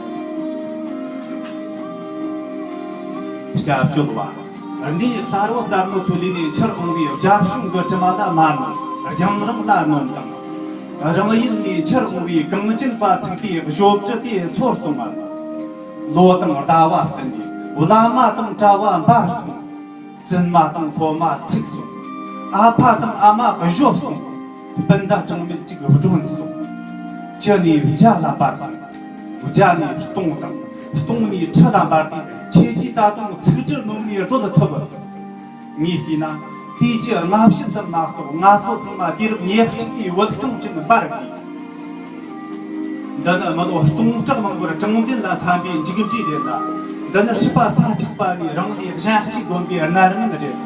སྐྱབས་བཅོལ་བ། གནས་གསར་བུ་གསར་མོ་ཚོ་ལས་ནས་འཆར་འོང་བའི་རྒྱ་གཞུང་གི་དྲི་མ་ལ་མ་ནོར་རྒྱང་རིང་ལ་ནོམ་དང་། རང་ཡུལ་ནས་འཆར་འོང་བའི་གངས་ཅན་པ་ཚིག་པའི་གཞོབ་ཀྲི་དེ་ཚོར་སོང་ངམ། ལོ་དང་ཟླ་བ་བསྟུན་ནས་བླ་མ་དང་གྲྭ་བ་འབར་སོང་། བཙུན་མ་དང་སློབ་མ་ཚིག་སོང་། ཨ་ཕ་དང་ཨ་མ་གཞོབ་སོང་། སྤུན་ཟླ་གྲངས་མེད་ཅིག་བསྒྲོན་སོང་། ཁྱི་ནས་བྱ་ལ་འབར་སོང་། བྱ་ནས་སྟོང་དང་། སྟོང་ནས་ཁྲི་ལ་འབར་ཏེ་ཁྱེད་ཀྱིས་ད་དུང་ཚིག་ཁྲི་སྣོམ་ནས་སྡོད་ཐུབ། ངས་བལྟས་ན་དུས་ཀྱི་སྔ་ཕྱི་ཙམ་མ་གཏོགས་ང་ཚོ་ཚང་མ་དུས་རབས་ཉེར་གཅིག་པའི་བོད་གངས་ཅན་འབར་དགོས། འདི་ནི་མི་ལོ་སྟོང་ཕྲག་མང་པོར་དྲང་བདེན་ལ་འཐམ་པའི་མཇུག་འབྲས་རེད་ལ། འདི་ནི་སྲིད་པ་ས་ཆགས་པ་ནས་རང་ལས་གཞན་གཅེས་སྡོམ་པའི་རྣམ་སྨིན་རེད།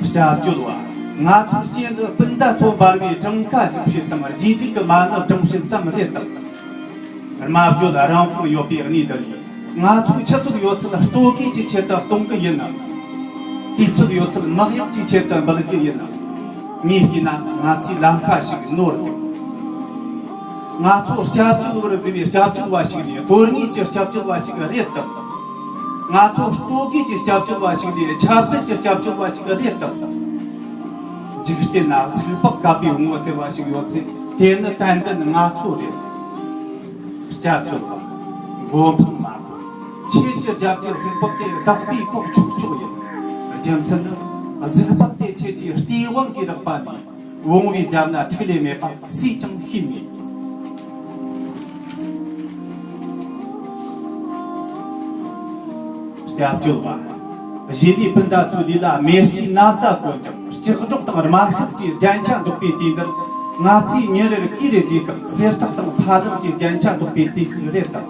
སྐྱབས་བཅོལ་བ། ང་ཚོའི་རྐྱེན་འདི་སྤུན་ཟླ་ཚོ་འབར་བའི་གྲངས་ཀ་འཇིགས་བྱེད་དང་རྗེས་འཇུག་གི་མ་ཎི་བགྲང་བྱེད་ཙམ་རེད་དམ། རྨ་བརྗོད་རང་དབང་ཡོད་པའི་གནས་འདི་ནས་ང་ཚོའི་ཁྱུ་ཚོགས་ཡོད་ཚད་ལྟོ་གོས་ཀྱི་ཆེད་དུ་གཏོང་གི་ཡིན་ནམ། དུས་ཚོད་ཡོད་ཚད་དམག་ཡག་གི་ཆེད་དུ་འབུལ་གྱི་ཡིན་ནམ། ངས་བལྟས་ན་ང་ཚོའི་ལམ་ཁ་ཞིག་ནོར་འདུག་ང་ཚོ་སྐྱབས་བཅོལ་བར་བརྫུས་པའི་སྐྱབས་བཅོལ་བ་ཞིག་ནས་དོན་དངོས་ཀྱི་སྐྱབས་བཅོལ་བ་ཞིག་རེད་དམ། ང་ཚོ་ལྟོ་གོས་ཀྱི་སྐྱབས་བཅོལ་བ་ཞིག་ནས་ཆབ་སྲིད་ཀྱི་སྐྱབས་བཅོལ་བ་ཞིག་རེད་དམ། འཇིག་རྟེན་ན་གཟུགས་པགས་བཀབ་པའི་ངོ་ཟེར་བ་ཞིག་ཡོད་ཚེ་དེ་ནི་ཏན་ཏན་ང་ཚོ་རེད། སྐྱབས་བཅོལ་བ། མགོ་འཕང་མ་ཐོན། ཁྱེད་ཀྱི་རྒྱབ་ཀྱི་གཟུགས་པགས་དེ་བདག་པོས་བཀོག་ཆོག་ཆོག་ཡིན། རྒྱུ་མཚན་ནི་གཟུགས་པགས་དེ་ཁྱེད་ཀྱི་ལྟེ་བ་གིས་རེག་པ་ནས། བོང་བུའི་རྒྱབ་ན་ཐིག་ལེ་མེད་པ་སུས་ཀྱང་ཤེས་ངེས། སྐྱབས་བཅོལ་བ། གཞིས་ལུས་སྤུན་ཟླ་ཚོའི་ལུས་ལ་མེ་ལྕེའི་ན་བཟའ་གོན་ཀྱང་ལྕགས་སྒྲོག་དང་རྨ་ཤུབས་ཀྱི་རྒྱན་ཆ་འདོགས་པའི་དུས་འདིར། ང་ཚོས་ཉིན་རེར་གོས་རེ་བཞེས་སྐབས་གསེར་ཐག་དང་ཕ་ལགས་ཀྱི་རྒྱན་ཆ་འདོགས་པའི་དུས་ཤིག་རེད་དམ།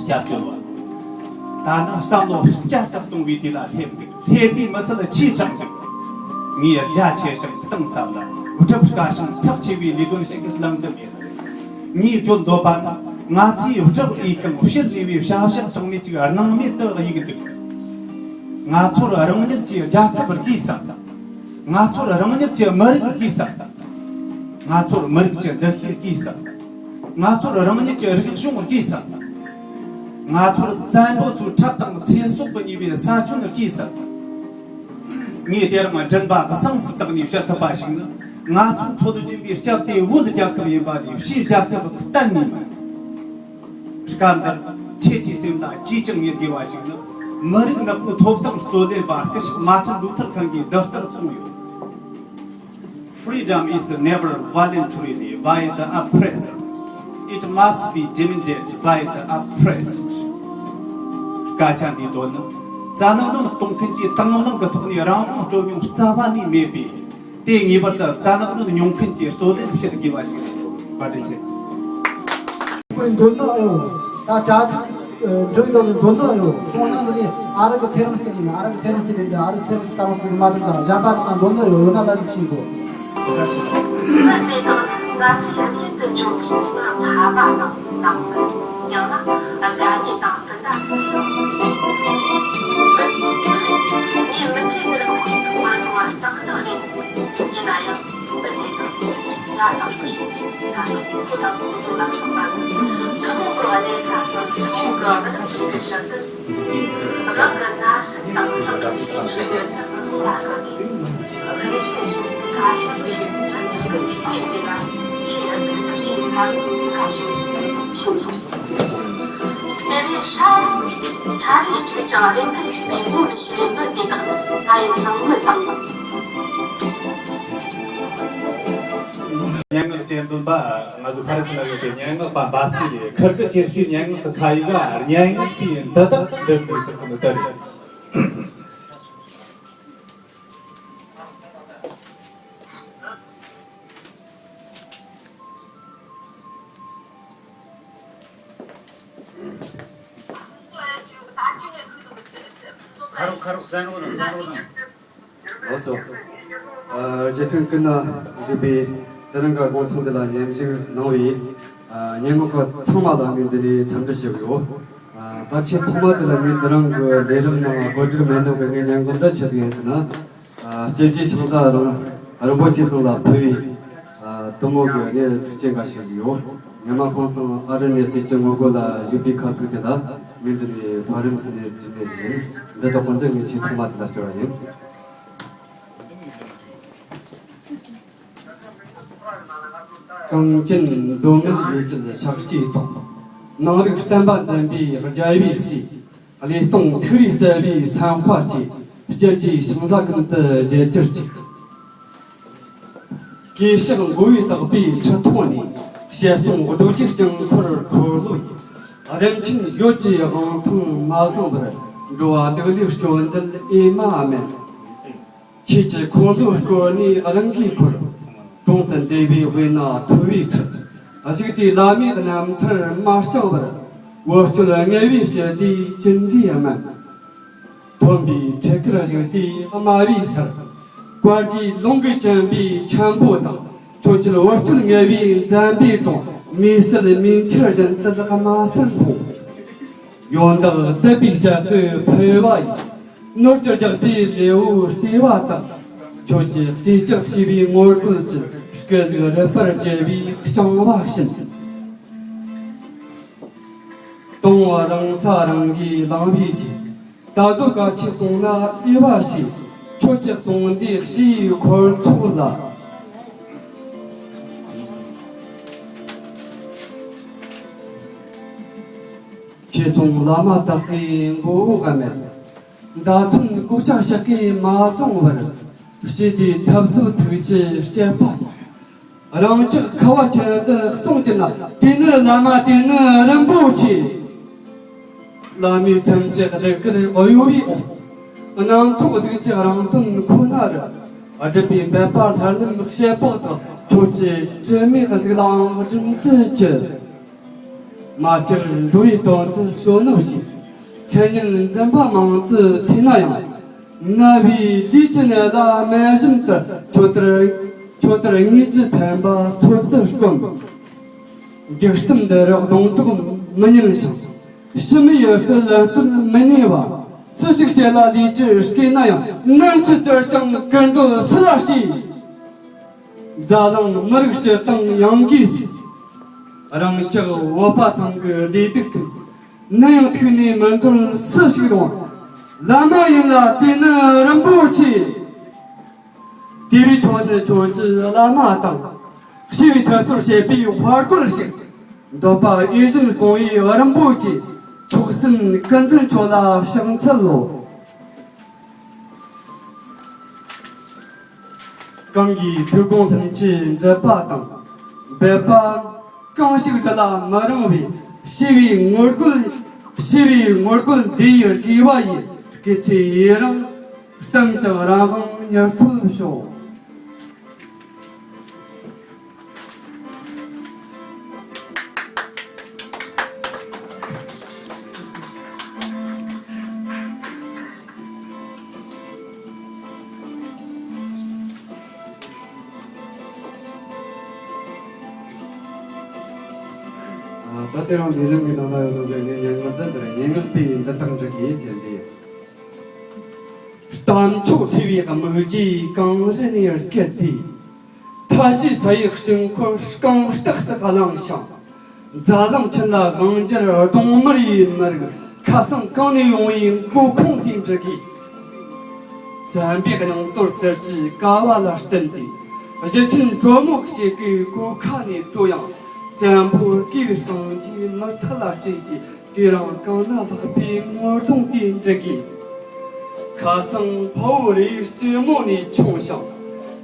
སྐྱབས་བཅོལ་བ། ད་ནི་བསམ་བློ་བསྐྱར་དུ་གཏོང་བའི་དུས་ལ་སླེབས་འདུག་སླེབས་པའི་མི་ཚད་ཆེས་དྲག་འདུག་ངས་རྒྱ་ཆེ་ཞིང་གཏིང་ཟབ་ལ་སྒྲུབ་དཀའ་ཞིང་ཚགས་ཆེ་བའི་ལས་དོན་ཞིག་གླེང་གི་མེད། ངས་བརྗོད་འདོད་པ་ནི། ང་ཚོས་སྒྲུབ་འོས་ཤིང་བཤད་འོས་པའི་བྱ་གཞག་གྲངས་མེད་ཅིག་སྣང་མེད་དུ་གཡུགས་འདུག་ང་ཚོར་རང་ཉིད་ཀྱི་རྒྱལ་ཁབ་དགོས་སམ། ང་ཚོར་རང་ཉིད་ཀྱི་མི་རིགས་དགོས་སམ། ང་ཚོར་མི་རིགས་ཀྱི་འདུ་ཤེས་དགོས་སམ། ང་ཚོར་རང་ཉིད་ཀྱི་རིག་གཞུང་དགོས་སམ། ང་ཚོར་བཙན་པོ་ཚོའི་ཁྲག་དང་ཚེ་སྲོག་གི་ཉེ་བའི་ས་ཁྱོན་དགོས་སམ། ངས་དེ་རིང་མགྲིན་པ་གསངས་སུ་བཏེགས་ནས་བཤད་ཐུབ་པ་ཞིག་ནི། ང་ཚོས་འཚོ་བཞིན་པའི་སྐབས་དེ་བོད་རྒྱལ་ཁབ་ཡིན་པ་ལས་ཕྱིའི་རྒྱལ་ཁབ་གཏན་ནས་མིན། སྐབས་འདིར་ཁྱེད་ཀྱི་སེམས་ལ་ཅིས་ཀྱང་ངེས་དགོས་པ་ཞིག་ནི། མི་རིགས་ནག་པོའི་ཐོབ་ཐང་རྩོད་ལེན་པ་སྐུ་ཞབས་མར་ཊིན་ལུ་ཐར་ཁིང་གིས་འདི་ལྟར་གསུངས་ཡོད། Freedom is never voluntarily by the oppressor. It must be demanded by the oppressed. སྐད་ཆ་འདིའི་དོན་ནི། རྩ་ནག་གནོན་གཏོང་མཁན་གྱིས་དང་བླངས་ཀྱི་ཐོག་ནས་རང་དབང་སྤྲོད་མྱོང་རྩ་བ་ནས་མེད་པས། དེ་ངེས་པར་དུ་རྩ་ནག་གནོན་མྱོང་མཁན་གྱིས་རྩོད་ལེན་བྱེད་དགོས་པ་ཞིག་རེད། བཀའ་དྲིན་ཆེ། མདོར་ན་ཨེ་ཡོད། ད་གྲ་སྒྲིག་འགྲོ་ཡི་འདུག་མདོར་ན་ཨེ་ཡོད། སོང་ན་འདི་ནས་ཨ་རི་གི་ཚེ་རིང་སྐྱིད་ཡིན། ཨ་རི་གི་ཚེ་རིང་སྐྱིད་ཡིན། ཨ་རི་ཚེ་རིང་སྐྱིད་ལྟ་བུ་ཁོས་མ་ཐུབ་ད་གཞན་པ་དག་ན་མདོར་ན་ཡོད་ཡོད་ན་ད་ཅི་ཆེ་གོ། མི་དེ་དག་ནི་ང་ཚོས་ཡུལ་ཅན་དུ་འཇོག་པའི་མི་ཕལ་པ་དང་ནང་མི། ཡང་ན་དགའ་ཉེ་དང་། དེ་འདྲ་སུ་ཡང་མེད། ངས་མི་ཚེ་འདིར་ཁོར་ཡུག་མ་ཉུང་བ་གཙང་གཙང་རེད། ཡིན་ན་ཡང་མི་དེ་དང་ང་དང་ཁྱེད། ད་དུང་ཁོ་དང་ཁོ་ཚོ་ལ་སོགས་པ་ནི་ཐུན་མོང་གི་གནས་ས་དང་ཐུན་མོང་གི་རི་དྭགས་ཤིག་གི་ཕྱིར་དུ། རང་གི་ན་ཟུག་དང་རང་གི་ཞེ་ཆགས་ཡོད་ཚད་ཀྱི་སློང་ལ་བཀག་སྟེ། རེ་རེ་བཞིན་དགའ་ཕྱོགས་ཆེ་བའི་མི་ཚོགས་ཀྱི་ཐུགས་འདུན་དེ་ལ་ཆེས་གདུག་རྩུབ་ཆེ་བའི་ལམ་འགའ་ཞིག་བྱུང་སོང་། དེ་བས་ཧྲ་ཧྲ་རེ་གཅིག་ཀྱང་རེ་འདུན་གཅིག་པའི་ངོ་མི་ཤེས་རིགས་འདི་དག་ང་ཡི་ནང་མི་དང་། སྙན་ངག་ཅན་འདོན་པ་ང་ཚོ་ཕ་རི་སི་ན་ཡོད་པའི་སྙན་ངག་པ་འབའ་སི་རེད། ཁིར་གི་ཁྱེར་ཤོས་སྙན་ངག་གི་ཁ་ཡིག་ལ་སྙན་ངག་པའི་འདི་དག་འབྲི་དགོས་ཟེར་གི་འདུག་ད་རེད། ཁ་རོག་ཁ་རོག་བཙན་རོགས་གནང་བཙན་རོགས་གནང་། ལགས་སོ། ཨ། རྒྱལ་ཁམས་ཀུན་ན་བཞུགས་པའི་དེ་རིང་གི་དགོང་ཚོགས་འདི་ལ་མཉམ་ཞུགས་གནང་བའི་ཨ། སྙན་ངག་པ་ཚང་མ་ལ་ངས་འདི་ནས་འཚམས་འདྲི་ཞུ་གི་ཡོད། ཨ། ད་ཆེས་ཐོག་མ་དེ་ལ་ངས་དེ་རིང་གི་ལས་རིམ་ནང་གོ་སྒྲིག་མེད་ནོ་གི་ངའི་སྙན་ངག་འདི་ཆི་ཟིག་ཡིན་ཟེར་ན། ཨ། སྐྱབས་རྗེ་ཞང་བཟའ་རིན་རིན་པོ་ཆེ་ཚང་ལ་ཕུལ་བའི་ཨ། གཏུམ་མོ་གི་གནས་ཚིགས་བཅད་འགའ་ཞིག་ཡོད། ཉི་མ་ཁོང་ཚང་ཨ་རི་ནས་ཟས་ཀྱི་ངོ་རྒོལ་ལ་བཞུགས་པའི་ཁ་ཐུག་དེ་ལ་ངས་འདི་ནས་ཕ་རིམ་ཟིན་ནས་བྲིས་ནས་ཡིན། འདི་དག་གོ་འདི་ངས་ཆེས་ཐོག་མ་དེ་ལ་སྐྱོར་བ་ཡིན། གངས་ཅན་མདོ་སྨད་ཡུལ་གྱི་ཤཱཀྱའི་ཐོག་ནང་རིག་བསྟན་པ་འཛིན་པའི་རྒྱལ་བའི་སྲས། བློས་གཏོང་ཐུགས་རེ་གསལ་བའི་སེམས་དཔའ་ཆེ། སྐྱབས་རྗེ་ཞང་བཟའ་ཀུན་ཏུ་རྗེད་གྱུར་ཅིག་གུས་ཕྱག་མགོ་བོས་བཏེགས་པའི་ཁྲི་ཐོག་ནས། བཤད་གསུང་རྡོ་རྗེ་དཀྱིལ་འཁོར་འཁོར་ལོ་ཡི། རིམ་ཆེན་ཡོད་ཀྱི་དབང་ཐང་མ་བཟུང་བར། འགྲོ་བ་དག་ལས་སྐྱོབ་མཛད་ཨེ་མ་མེད། ཆོས་ཀྱི་འཁོར་ལོ་བསྐོར་ནས་རང་གིས་འཁོར། གྲོང་དུ་འདུས་པའི་དབུས་ན་ཐོས་པའི་ཁྲིད། བཞུགས་དུས་བླ་མའི་རྣམ་ཐར་མ་བསྐྱངས་བར། འོ་སྐོལ་དམྱལ་བའི་ཞི་བདེའི་ཅི་འདྲའི་དམན། ཐོན་པའི་ཁྲིད་ཁར་བཞུགས་དུས་དམའ་བའི་སར། བཀའ་བརྒྱད་ལུང་གིས་བཅིངས་པའི་འཁྱམ་པོ་དང་། ཆོས་འཆད་འོ་སྐོལ་དམྱལ་བའི་འཛམ་པའི་གྲོང་། མེ་སྲེག་མེ་མཆོད་བཞིན་དུ་དམའ་སར་ལྷུང་། ཡོན་བདག་དད་པའི་ཞལ་ལུས་ཕུལ་བ་ཡིས། ནོར་གྱིས་རྒྱགས་པའི་ལེའུ་ལྟེ་བ་དག་ཁྱོད་ཀྱི་ཟས་སྐྱེལ་ཞེས་པའི་ངོ་རྒོལ་གྱི་སྐད་ཅིག་རུས་པར་གྱེས་པའི་རྐྱང་བ་བཞིན། དུང་བ་རང་ས་རང་གིས་བླངས་པའི་རྗེས། ད་གཟོད་གལ་ཆེ་གསུངས་ན་དབྱེ་བ་ཕྱེ། ཁྱོད་ཀྱི་གསུང་འདི་ཕྱིའི་འཁོར་ཚོགས་ལ། ཁྱེད་སོང་བླ་མ་དག་གི་མགོ་བོ་བ་མེད། མདའ་མཚོན་གོ་ཆ་ཞག་གིས་མ་བཟུང་བར། ཞི་བདེའི་འཐབ་རྩོད་ཐུགས་ཀྱི་དཔྱད་པ་ཡིན། རང་ཅག་ཁ་བ་ཅན་འདི་གསུང་གྱུར་ན། དེ་ནི་བླ་མ་དེ་ནི་རིན་པོ་ཆེ། བླ་མའི་ཚིམ་གྱི་གདུགས་དཀར་གཡོ་བའི་འོག་སྣ་ཚོགས་གཟུགས་ཀྱི་རང་དོན་ཁོ་ན་རུ། སྒྲིབ་པའི་འབད་པ་ལྷར་ལམ་བྱེད་པ་དང་། ཁྱོད་ཀྱི་དྲི་མའི་གཟུགས་ལའང་སྦྲུམ་དུ་གྱུར། མ་གྱུར་འགྲོ་བའི་དོན་དུ་བྱོན་ནོ་ཞེས། འཕྲལ་ཉིན་འཛིན་པ་མང་དུ་ཐོས་ན་ཡང་། རྣ་བའི་ལུས་ཀྱི་ནད་ལ་སྨན་ཞིམ་དུ། ཁྱོད་ལྟར་ཁྱོད་ལྟར་དངོས་ཀྱི་ཕན་པ་འཚོལ་དུ་དཀོན། འཇིག་རྟེན་འདིར་སྡོང་གྲོགས་མི་ཉན་ཞིང་། ཕྱི་མའི་ཡུལ་དུ་ལན་སྟོན་མི་ཉན་པ། སུ་ཞིག་སྐྱེ་ལ་ལུས་ཀྱི་སྐྱེས་ན་ཡང་། ནམ་འཆི་ཚེ་རྐྱང་སྐུ་མདོག་སུ་ལ་སྐྱེ། རྫ་གླིང་མི་རིགས་སྤྱིར་བཏང་ཡང་གིས། རང་ཅག་བོད་པ་ཚང་གི་བདེ་སྡུག་གི། ནམ་ཡང་ཐུགས་ནས་མི་འདོར་སུ་ཞིག་རུང་། བླ་མ་ཡིན་ལ་དེ་ནི་རིན་པོ་ཆེ། དེ་བས་ཁྱོད་ནི་ཁྱོད་ཀྱི་བླ་མ་དང་། ཞི་བའི་ཐུགས་ཚོར་བྱེད་པའི་དཔའ་རྒོད་ཞིག། འདོད་པ་ཨེ་ཡིན་སྐོང་བའི་རིན་པོ་ཆེ། མཆོག་གསུམ་ཀུན་འདུས་ཁྱོད་ལ་ཕྱག་འཚལ་ལོ། གང་གིས་ཐུགས་དགོངས་ལྷུན་གྱིས་འགྲུབ་པ་དང་། འབད་པ་གང་ཞིག་རྒྱུད་ལ་མི་རིང་བའི། ཞི་བའི་ངོ་རྒོལ། ཞི་བའི་ངོ་རྒོལ་འདི་ཡི་དགེ་བ་ཡིས། སྐྱེད་ཚེ་ཡི་རང་བསྟིམ་ཅིང་རང་དབང་མྱུར་ཐོབ་ཤོག། ད་ལྟ་རང་འདི་རིམ་གྱི་ནང་ན་ཡོད་ནོ་དེ་ངས་སྙན་ངག་འདི་འདིར་སྙན་ངག་པའི་འདི་དག་འབྲི་དགོས་ཟེར་འདི། རྟ་མཆོག་འཁྲིལ་བའི་སྨུག་རྒྱུའི་གངས་རི་ནས་བརྒལ་ཏེ། མཐའ་བཞིའི་ས་ཡི་དཀྱིལ་འཁོར་རྐང་སྟེགས་སུ་བླངས་ཤིང་། རྫ་གླིང་ཆེན་ལ་དབང་སྒྱུར་གདོང་དམར་བའི་མི་རིགས་ཁ་སང་གང་ནས་ཡོང་བའི་མགོ་ཁུངས་དེ་འབྲི་དགོས། བཙན་པོའི་སྙིང་སྟོབས་བཙིར་གྱིས་ཀ་བ་ལ་བསྟན་ཏེ། གཞུ་ཆེན་གྲོ་མོ་ཞིག་གི་གོ་ཁ་ནས་དཀྲོལ་ཡང་། བཙན་པོ་བརྐུས་པའི་རྐང་རྗེས་མུ་ཐག་ལ་བསྲེས་ཀྱིས། དེ་རིང་གང་ན་ལྷག་པའི་ངོ་གདོང་དེ་འབྲི་དགོས། ཁ་སང་དཔའ་བོ་རེའི་རྩེ་མོ་ནས་མཆོངས་ཤིང་།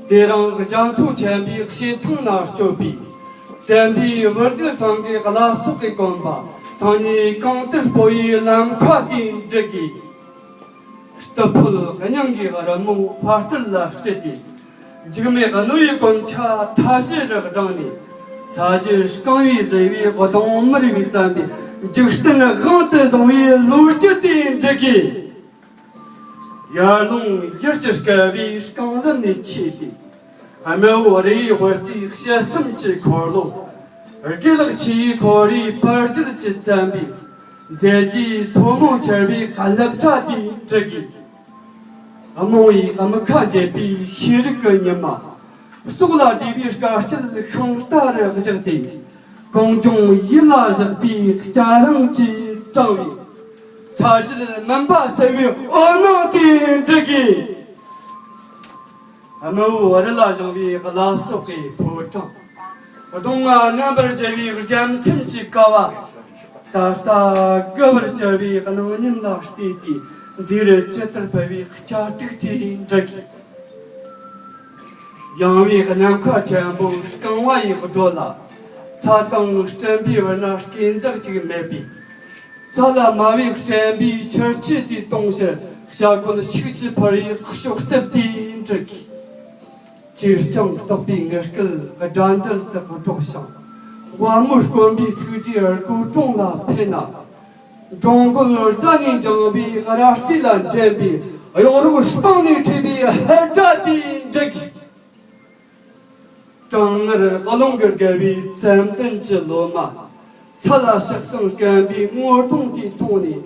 དེ་རིང་རྒྱ་མཚོ་ཆེན་པོའི་བྱེ་ཐང་ན་སྐྱོད་པའི། བཙན་པོའི་བུ་རྒྱུད་ཚང་གི་བླ་སྲོག་གི་གོམ་པ། སང་ཉིན་གང་དུ་སྤོ་བའི་ལམ་ཁ་དེ་འབྲི་དགོས། རྟུལ་ཕོད་སྙིང་གི་རི་མོ་དཔའ་རྟུལ་ལ་སྤྲད་དེ། འཇིགས་མེད་གནོད་ཡུལ་གོམ་ཆ་མཐའ་བཞི་རུ་བསྒྲེངས་ནས། ས་གཞི་རྐང་བས་གཟིར་བའི་གདོང་དམར་བའི་བཙན་པོའི་འཇིག་རྟེན་དབང་དུ་བཟུང་བའི་ལོ་རྒྱུས་དེ་འབྲི་དགོས། ཡར་ཀླུང་ཡུལ་གྱི་བསྐལ་པའི་རྐང་ལམ་ནས་ཆས་ཏེ། རྨེའུ་རིའི་དབུ་རྩེའི་དཔྱད་གསུམ་གྱི་འཁོར་ལོ། དགེ་ལེགས་ཆུ་ཡི་ཁོར་ཡུག་བར་བརྒྱུད་ཀྱི་བཙན་པོའི། མཛད་རྗེས་མཚོ་མོ་ཆེ་བའི་རྒྱལ་སློབ་གྲྭ་དེ་འབྲི་དགོས། རྨོངས་པའི་དམུ་ཁ་འབྱེད་པའི་ཤེས་རིག་གི་ཉི་མ། སྲོག་ལ་བསྡུས་པའི་དཀའ་སྤྱད་ཤིང་རྟ་རུ་བཞག་སྟེ། གངས་ལྗོངས་ཡིད་ལ་བཞག་པའི་སྐྱ་རེངས་ཀྱིས་དྲངས་པའི། ས་གཞི་མུན་པ་སེལ་བའི་འོད་སྣང་དེ་འབྲི་དགོས། རྨེའུ་རི་ལ་བཞེངས་པའི་བླ་སྲོག་གི་ཕོ་བྲང་། གདོང་ལྔ་མནན་པར་བགྱི་བའི་རྒྱལ་མཚན་གྱི་ཀ་བ། ད་ལྟ་དགུ་བར་གྱུར་པའི་སྣང་བརྙན་ལ་བལྟས་ཏེ། མཛེས་རུ་ཇི་ལྟར་འཕེལ་བའི་སྐྱ་ཐིག་དེ་འབྲི་དགོས། ཡངས་པའི་ནམ་མཁའ་ཆེན་པོ་རྐང་པ་ཡིས་བགྲོད་ལ། ས་དང་སྤྲིན་པའི་བར་ན་སྐས་འཛེག་ཅིག་མེད་པས། ས་ལ་དམའ་བའི་སྤྲིན་པའི་ཆུ་ཆེན་དེ་དོང་ཕྱིར་ཤར་སྒོ་ཤུགས་ཀྱིས་འཕུར་བའི་གཤོག་རྩེབ་དེ་འབྲི་དགོས། ཅིར་ཀྱང་རྟོགས་པའི་ངར་སྐད་དགྲ་འདུལ་དུ་སྒྲོག་ཞིང་། དབང་མོ་དཀོན་པའི་ཐུགས་རྗེས་སྒོ་གྲོང་ལ་འཕེན་ན། འགྲོ་མགོན་རྩ་ནས་འགྱིང་བའི་ར་རྩེ་ལ་འདྲེན་པའི་གཡོག་རོགས་སྤང་ནས་ཁྲིད་པའི་ཧེ་བྲག་དེ་འབྲི་དགོས། གྲང་ངར་རླུང་གིས་བརྒལ་བའི་ཙན་དན་གྱི་ལོ་མ། ས་ལ་ཞག་ཞིང་སྐམ་པའི་སྔོ་གདོང་དེ་མཐོང་ནས།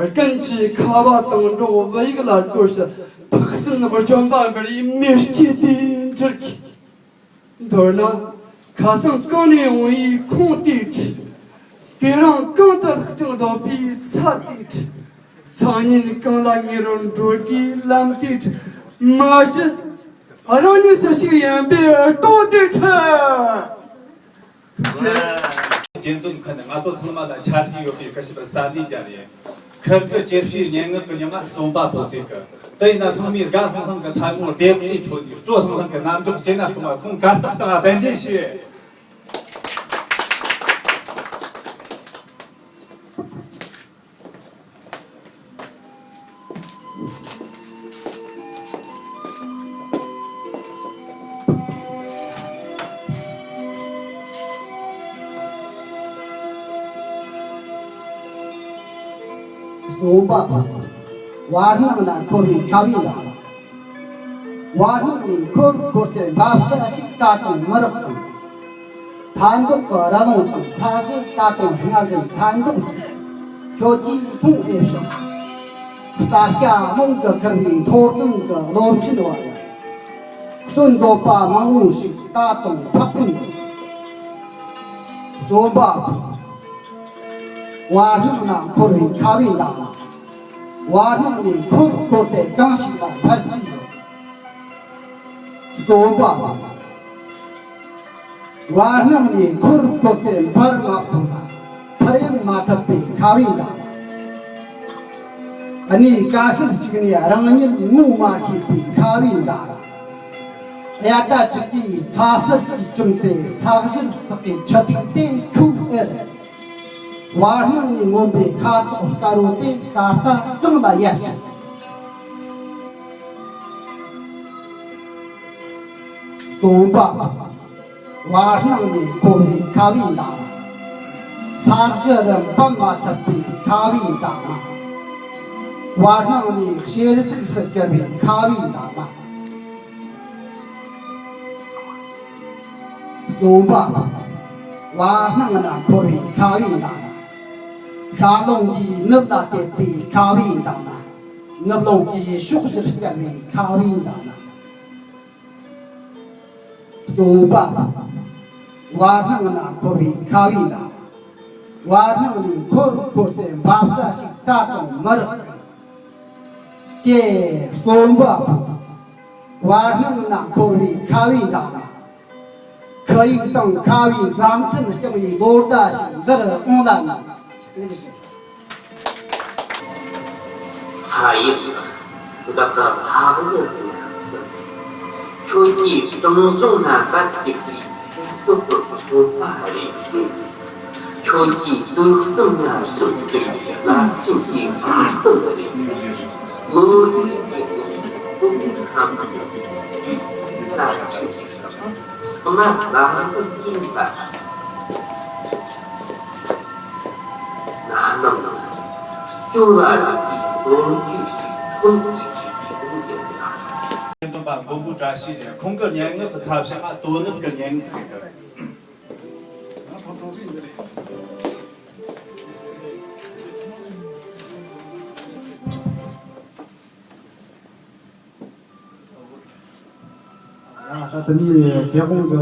རྐུན་གྱི་ཁ་བ་དང་འགྲོགས་བུ་ཡུག་ལ་བསྐོར་ཞིང་། ཕུགས་བསམ་ལྗོན་པ་འབར་བའི་མེ་ལྕེ་དེ་འབྲི་དགོས། མདོར་ན། ཁ་སང་གང་ནས་ཡོང་བའི་ཁོངས་དེ་འབྲི། དེ་རིང་གང་དུ་ལྷག་ཅིང་སྡོད་པའི་ས་དེ་འབྲི། སང་ཉིན་གང་ལ་ཉེ་རུ་འགྲོ་དགོས་ལམ་དེ་འབྲི། མ་གཞི་རང་ཉིད་སུ་ཞིག་ཡིན་པའི་སྟོང་དེ་འབྲི། ཐུགས་རྗེ་ཆེ། སྤྱི་འདོམས་ཁང་ནས་ང་ཚོ་ཚང་མ་ལ་ཆ་རྒྱུས་ཡོད་པའི་སྐུ་ཞབས་བསམ་ལས་བརྒྱབ་ཡོད། ཁུར་གི་ཅེར་ཕྱིའི་སྙན་ངག་གི་མྱིང་ང་རྩོམ་པ་པོ་ཟེར་གི། དེ་ཡིན་ན་ཚང་མས་དགའ་ལྷང་ལྷང་གི་ཐལ་མོ་ལྡེབས་ཀྱིས་འཕྲོད་དེ། སྤྲོ་ལྷང་ལྷང་གི་རྣམ་འགྱུར་སྐྱེས་ན་སོང་བ། ཁོང་གར་སྟེགས་སྟེང་ང་གདན་འདྲེན་ཞུས། སྟོན་པ་བར་སྣང་ན་འཁོར་བའི་ཁ་བའི་མདའ། བར་སྣང་ནས་འཁོར་འཁོར་ཏེ་འབབ་ས་ཞིག་ད་དུང་མི་རག་གམ། ཐན་འདོགས་ཀྱི་ར་ལུང་དང་ས་གཞི་ད་དུང་སྔར་བཞིན་ཐན་འདོགས། ཁྱོད་ཀྱིས་མཐོང་ཨེ་ཤོག་རྩྭ་སྐྱ་རླུང་གིས་ཁུར་བའི་མཐོ་སྒང་གི་གློ་མཆིན་བར། གསོན་འདོད་པ་མང་བོ་ཞིག་ད་དུང་འཕགས་པའི་མདུན། སྟོན་པ། བར་སྣང་ན་འཁོར་བའི་ཁ་བའི་མདའ། བར་སྣང་ནས་འཁོར་འཁོར་ཏེ་གང་ཞིག་ལ་འཕར་རྩིས་ཡོད། སྟོན་པ། བར་སྣང་ནས་འཁོར་འཁོར་ཏེ་འཕར་མ་ཐུབ་ལ། འཕར་ཡང་མ་ཐུབ་པའི་ཁ་བའི་མདའ། གནས་ཀ་ཤུལ་གཅིག་ནས་རང་ཉིད་ངོ་མ་ཤེས་པའི་ཁ་བའི་མདའ། དབྱར་ཟླ་དྲུག་པའི་ཚ་ཟེར་གྱིས་བཅིངས་པའི་ས་གཞིར་ཟགས་པའི་ཆུ་ཐིགས་དེ་ཁྱོད་ཨེ་རེད། བར་སྣང་ནས་མངོན་པའི་ཁ་དོག་དཀར་བོ་དེ་ད་ལྟ་གང་ལ་ཡལ་སོང་། སྟོན་པ། བར་སྣང་ནས་འཁོར་བའི་ཁ་བའི་མདའ། ས་གཞི་རུ་འབབ་མ་ཐུབ་པའི་ཁ་བའི་མདའ། བར་སྣང་ནས་ཤེལ་གཟུགས་སུ་གྱུར་པའི་ཁ་བའི་མདའ། སྟོན་པ། བར་སྣང་ན་འཁོར་བའི་ཁ་བའི་མདའ། ཤར་རླུང་གིས་ནུབ་ལ་བསྐྱེད་པའི་ཁ་བའི་མདའ། ནུབ་རླུང་གིས་ཕྱོགས་བཞིར་བསྐྱལ་བའི་ཁ་བའི་མདའ། སྟོན་པ། བར་སྣང་ན་འཁོར་བའི་ཁ་བའི་མདའ། བར་སྣང་ནས་འཁོར་འཁོར་ཏེ་འབབ་ས་ཞིག་ད་དུང་མི་རག་གམ། ཀྱེ། སྟོན་པ། བར་སྣང་ན་འཁོར་བའི་ཁ་བའི་མདའ། ཁ་ཡིག་དང་ཁ་བའི་མཛའ་མཐུན་རྐྱང་བའི་ལོ་ཟླ་ཞིག་འདིར་འོང་ལ་ནི། ཧ་ཡིག་བདག་གི་ཕ་ཡུལ་དུ་སོང་། ཁྱོད་ཀྱིས་བྲང་གཞུང་ན་འབད་ཀྱི་པའི་ཚེ་སྲོག་གི་མཆོད་པ་རེ་ཁྱེར། ཁྱོད་ཀྱིས་དུག་གསུམ་ན་ཕྱག་བཙུགས་པའི་བླ་ཆེན་གྱི་ཕ་སྟོད་རེ། ལོ་རྒྱུས་ཀྱི་ལོ་ཀུན་ཁམས་ས་ཆེན་ཞིག་དང་། དམག་ལ་ལུགས་ཡིན་པ། ན་ནམ་སྐྱོ་ལ་རིག་པའི་ལོ་རྒྱུས་ཤིག་ཐོན་གྱི་བྲིས་པའི་ལུང་ཡིན་ལ། སྟོན་པ་མགོན་པོ་བཀྲ་ཤིས་ཀྱི་ཁོང་གི་སྙན་ངག་གི་ཁ་བྱང་ང་དོ་ནུབ་ཀྱི་སྙན་ངག་ཟེར་གི། ཡ། ད་དེ་ནས་རྒྱལ་ཁོངས་ཀྱི་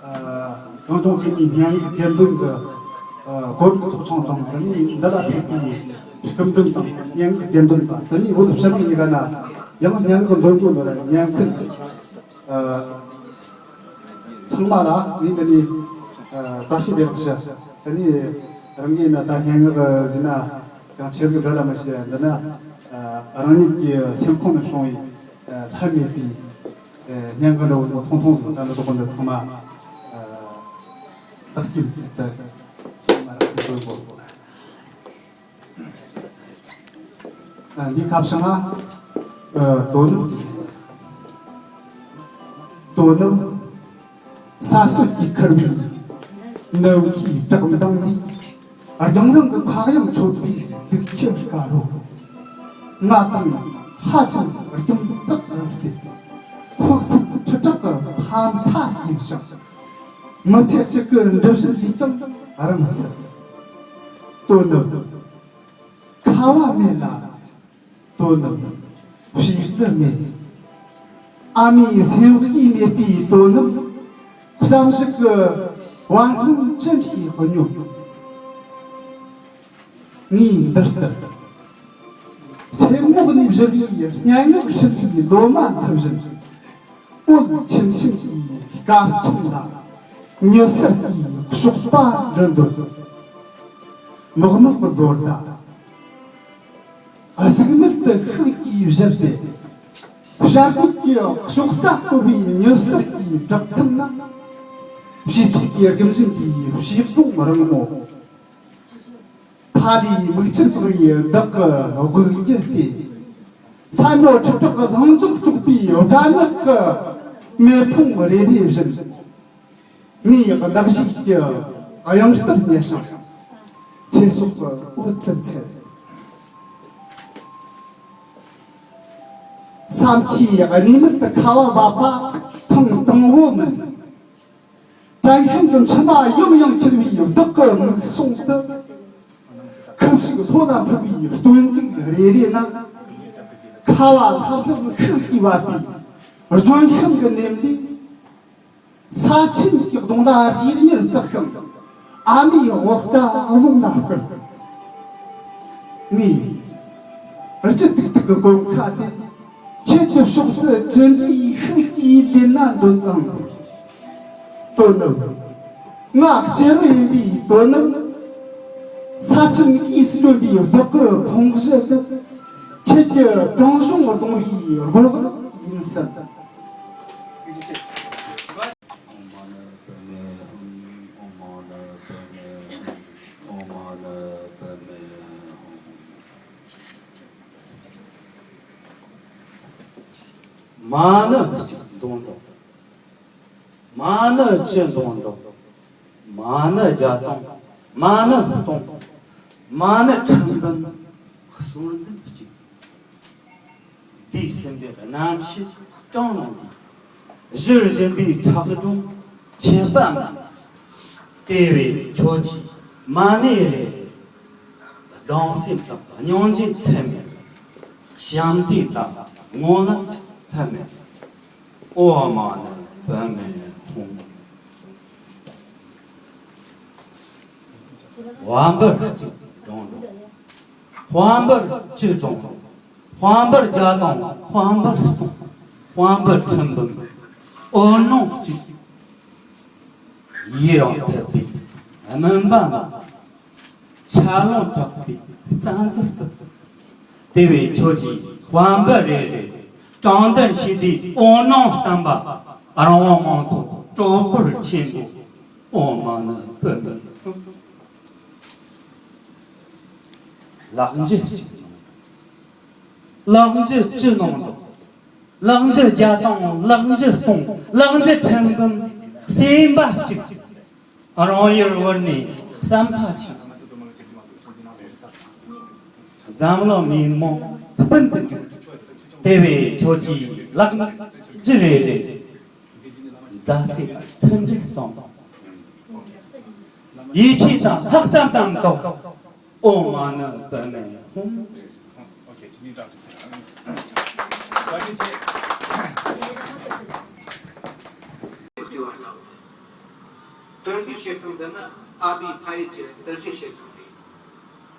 ཨ་གངས་ལྗོངས་ཀྱི་སྙན་ངག་དགེ་འདུན་གྱི་ཨ་གོ་སྒྲིག་ཚོགས་ཆུང་དང་། དེ་ནས་འདི་ལ་ཕེབས་པའི་སྐུ་མདུན་དང་། སྙན་ངག་དགེ་འདུན་དང་། དེ་ནས་བོད་ཕྱི་ནང་གཉིས་ཀ་ན་ཡང་སྙན་ངག་འདོན་དགོས་ནོ་ར་ཉན་མཁན་ཨ་ཚང་མ་ལ་ངས་འདི་ནས་ཨ་བཀྲ་ཤིས་བདེ་ལེགས་ཞུ། དེ་ནས་རང་གིས་ན་ད་སྙན་ངག་ཟིན་ན་ཡང་ཆེ་ཟིག་འདྲ་ལ་མི་ཤེས། འདི་ན་ཨ་རང་ཉིད་ཀྱི་སེམས་ཁོང་ནས་བྱུང་བའི་ཨ་ལྷད་མེད་པའི་ཨ་སྙན་ངག་འདྲ་བོ་ཐུང་ཐུང་ཟིག་ད་འདི་དག་འདི་ཚང་མ་ཨ་བདག་གིས་ཟིག་ད་མ་རག་གི་འདོད་གོ། འདི་ཁ་བྱང་ང་དོ་ནུབ་ཀྱི། དོ་ནུབ། ས་སྲོད་ཀྱིས་ཁུར་བའི་ནུབ་ཁའི་བྲག་མདངས་འདིས། རྒྱང་རིང་གི་མཁའ་དབྱིངས་འཕྲོད་པའི་ལུག་ཁྱུ་དཀར་རོ། ང་དང་ཧ་ཅང་རྒྱང་ཐག་རིང་སྟེ། ཁོག་ཚིགས་ཁྲི་ཕྲག་གི་ཕ་མཐའ་ཡིན་ཞིང་། མི་ཚེ་གཅིག་གི་འགྲུབ་བྱེད་ལས་ཀྱང་རིང་སྲིད། དོ་ནུབ། ཁ་བ་མེད་ལ་དོ་ནུབ། བྱིའུ་རྩི་མེད། ཨ་མའི་སེམས་ཤེས་མེད་པའི་དོ་ནུབ། བསམ་གཞིག་གི་བར་སྣང་ཅི་འདྲའི་སྙོམས། ངས་འདི་ལྟར་སེམས་ངོགས་ནས་བཞུར་བའི་སྙན་ངག་ཧྲིལ་བོའི་ལོ་མ་འཐིབས་བཞིན། འོད་ཆེམ་ཆེམ་གྱི་སྐར་ཚོམ་ལ་མྱུར་ཟིག་གིས་གཤོག་པ་འདྲུད་འདོད། མག་མོག་གི་ལོ་ཟླ་གཟུགས་མེད་དུ་ཤུགས་ཀྱིས་བཞུར་ཏེ། བྱ་རྒོད་ཀྱི་གཤོག་རྩ་གཏོར་བའི་མྱུར་ཟིག་གི་བྲག་ཐིམ་ན། བྱི་ཚོགས་ཀྱི་རྒུན་འབྱིན་གྱི་བྱིའུ་སྒྲོམ་རིང་མོ། ཕ་ལུའི་མིག་ཆུ་བསྲུང་བའི་བདག་གི་དབུགས་རྒྱུན་ཏེ། མཚན་མོ་ཁྲི་ཕྲག་གི་ལྷིང་འཇགས་དཀྲུགས་པའི་སྦྲ་ནག་གི་མེ་ཕུང་རེ་རེ་བཞིན། ངའི་གདགས་གཞིའི་གཡང་ལྟར་ཉལ་ཞིང་། ཚེ་སྲོག་གི་འོད་དུ་འཚེར། ས་མཐའི་གནས་མལ་དུ་ཁ་བ་བབས་པ་ཐེངས་དང་པོ་མིན། དྲན་ཤིང་གི་མཆི་མ་ཡང་ཡང་འཁྱིལ་བའི་བདག་གི་མིག་ཟུང་དུ། ཁུ་བྱུག་ལྷོ་ལ་འཕུར་བའི་སྟོན་འབྱུང་རེ་རེ་ན། ཁ་བ་ལྷབ་ལྷུབ་ཤུགས་ཀྱིས་བབས་པའི་ལྗོན་ཤིང་གི་ནེམ་ལས། ས་ཆེན་གྱི་གདོང་ལ་རིགས་གཉེར་བརྩེགས་ཤིང་། ཨ་མའི་འོག་སྐྲ་རླུང་ལ་བསྐུར། ངས་རི་ཆུ་ཏིག་ཏིག་གི་གོམ་ཁ་དེ། ཁྱེད་ཀྱི་ཕྱོགས་སུ་ཅི་འདྲའི་ཤུགས་ཀྱིས་ལེན་ན་འདོད་དང་། དོ་ནུབ། ང་སྐྱེ་བོ་ཡིན་པའི་དོ་ནུབ། ས་ཆེན་གྱིས་བསྐྲུན་པའི་བདག་གི་ཕུང་བྱེད་དུ། ཁྱེད་ཀྱི་བྲང་གཞུང་རྡུང་བའི་རྒོལ་ལག་ཡིན་སྲིད། མ་ཎི་གཅིག་འདོན་རོགས། མ་ཎི་བཅུ་འདོན་རོགས། མ་ཎི་བརྒྱ་སྟོང་། མ་ཎི་སྟོང་། མ་ཎི་ཁྲི་འབུམ་གསོལ་འདེབས་གཅིག། འདས་ཟིན་པའི་རྣམ་ཤེས་བྲང་ལུང་གིས། གཞིར་བཞིན་པའི་ཁྲག་འབྲུམ་ཁྱེད་པ་མིན། དེ་བས་ཁྱོད་ཀྱིས་མ་ཎི་རེ་རེ། སྡང་སེམས་དང་སྙིང་རྗེ་ཚད་མེད། བྱམས་བརྩེ་དང་ངོ་ལ་ལྷད་མེད། ཨོཾ་མ་ཎི་པདྨེ་ཧཱུྃ། དཔལ་འབར་གཅིག་བགྲང་རོགས། དཔལ་འབར་བཅུ་བགྲང་རོགས། དཔལ་འབར་བརྒྱ་དང་དཔལ་འབར་སྟོང་། དཔལ་འབར་ཁྲི་འབུམ་འོད་སྣང་གཅིག། ཡིད་རང་ཐུབ་པའི་སྨིན་པ་མ། འཆར་ལོང་དྲག་པའི་རྩ་འཛུགས་བརྩི། དེ་བས་ཁྱོད་ཀྱིས་དཔལ་འབར་རེ་རེ། དྲང་བདེན་ཞི་བདེའི་འོད་སྣང་བསྟན་པ། རང་དབང་མང་ཚོགས་སྤྲུལ་སྐུར་ཆེན་པོ། ཨོཾ་མ་ཎི་པདྨེ་ཧཱུྃ། ལག་འཇུ་གཅིག་གནང་། ལག་འཇུ་བཅུ་གནང་རོགས། ལག་འཇུ་བརྒྱ་དང་ལག་འཇུ་སྟོང་། ལག་འཇུ་ཁྲི་འབུམ་སེམས་པ་གཅིག། རང་ཡུལ་བོར་ནས་བསམ་པ་གཅིག། འཛམ་གླིང་མི་མང་སྤུན་དུ་འགྲིག། དེ་བས་ཁྱོད་ཀྱིས་ལག་འཇུ་རེ་རེ། མཛའ་བརྩེ་མཐུན་སྒྲིལ་གཙང་མ། ཡིད་ཆེས་དང་ལྷག་བསམ་དང་སྟོབས། ཨོཾ་མ་ཎི་པདྨེ་ཧཱུྃ། དུར་ལས་བྱེད་སྟངས་འདི་ནི་ཨ་བི་ཕ་ཡུལ་གྱི་དུར་ལས་བྱེད་སྟངས་རེད།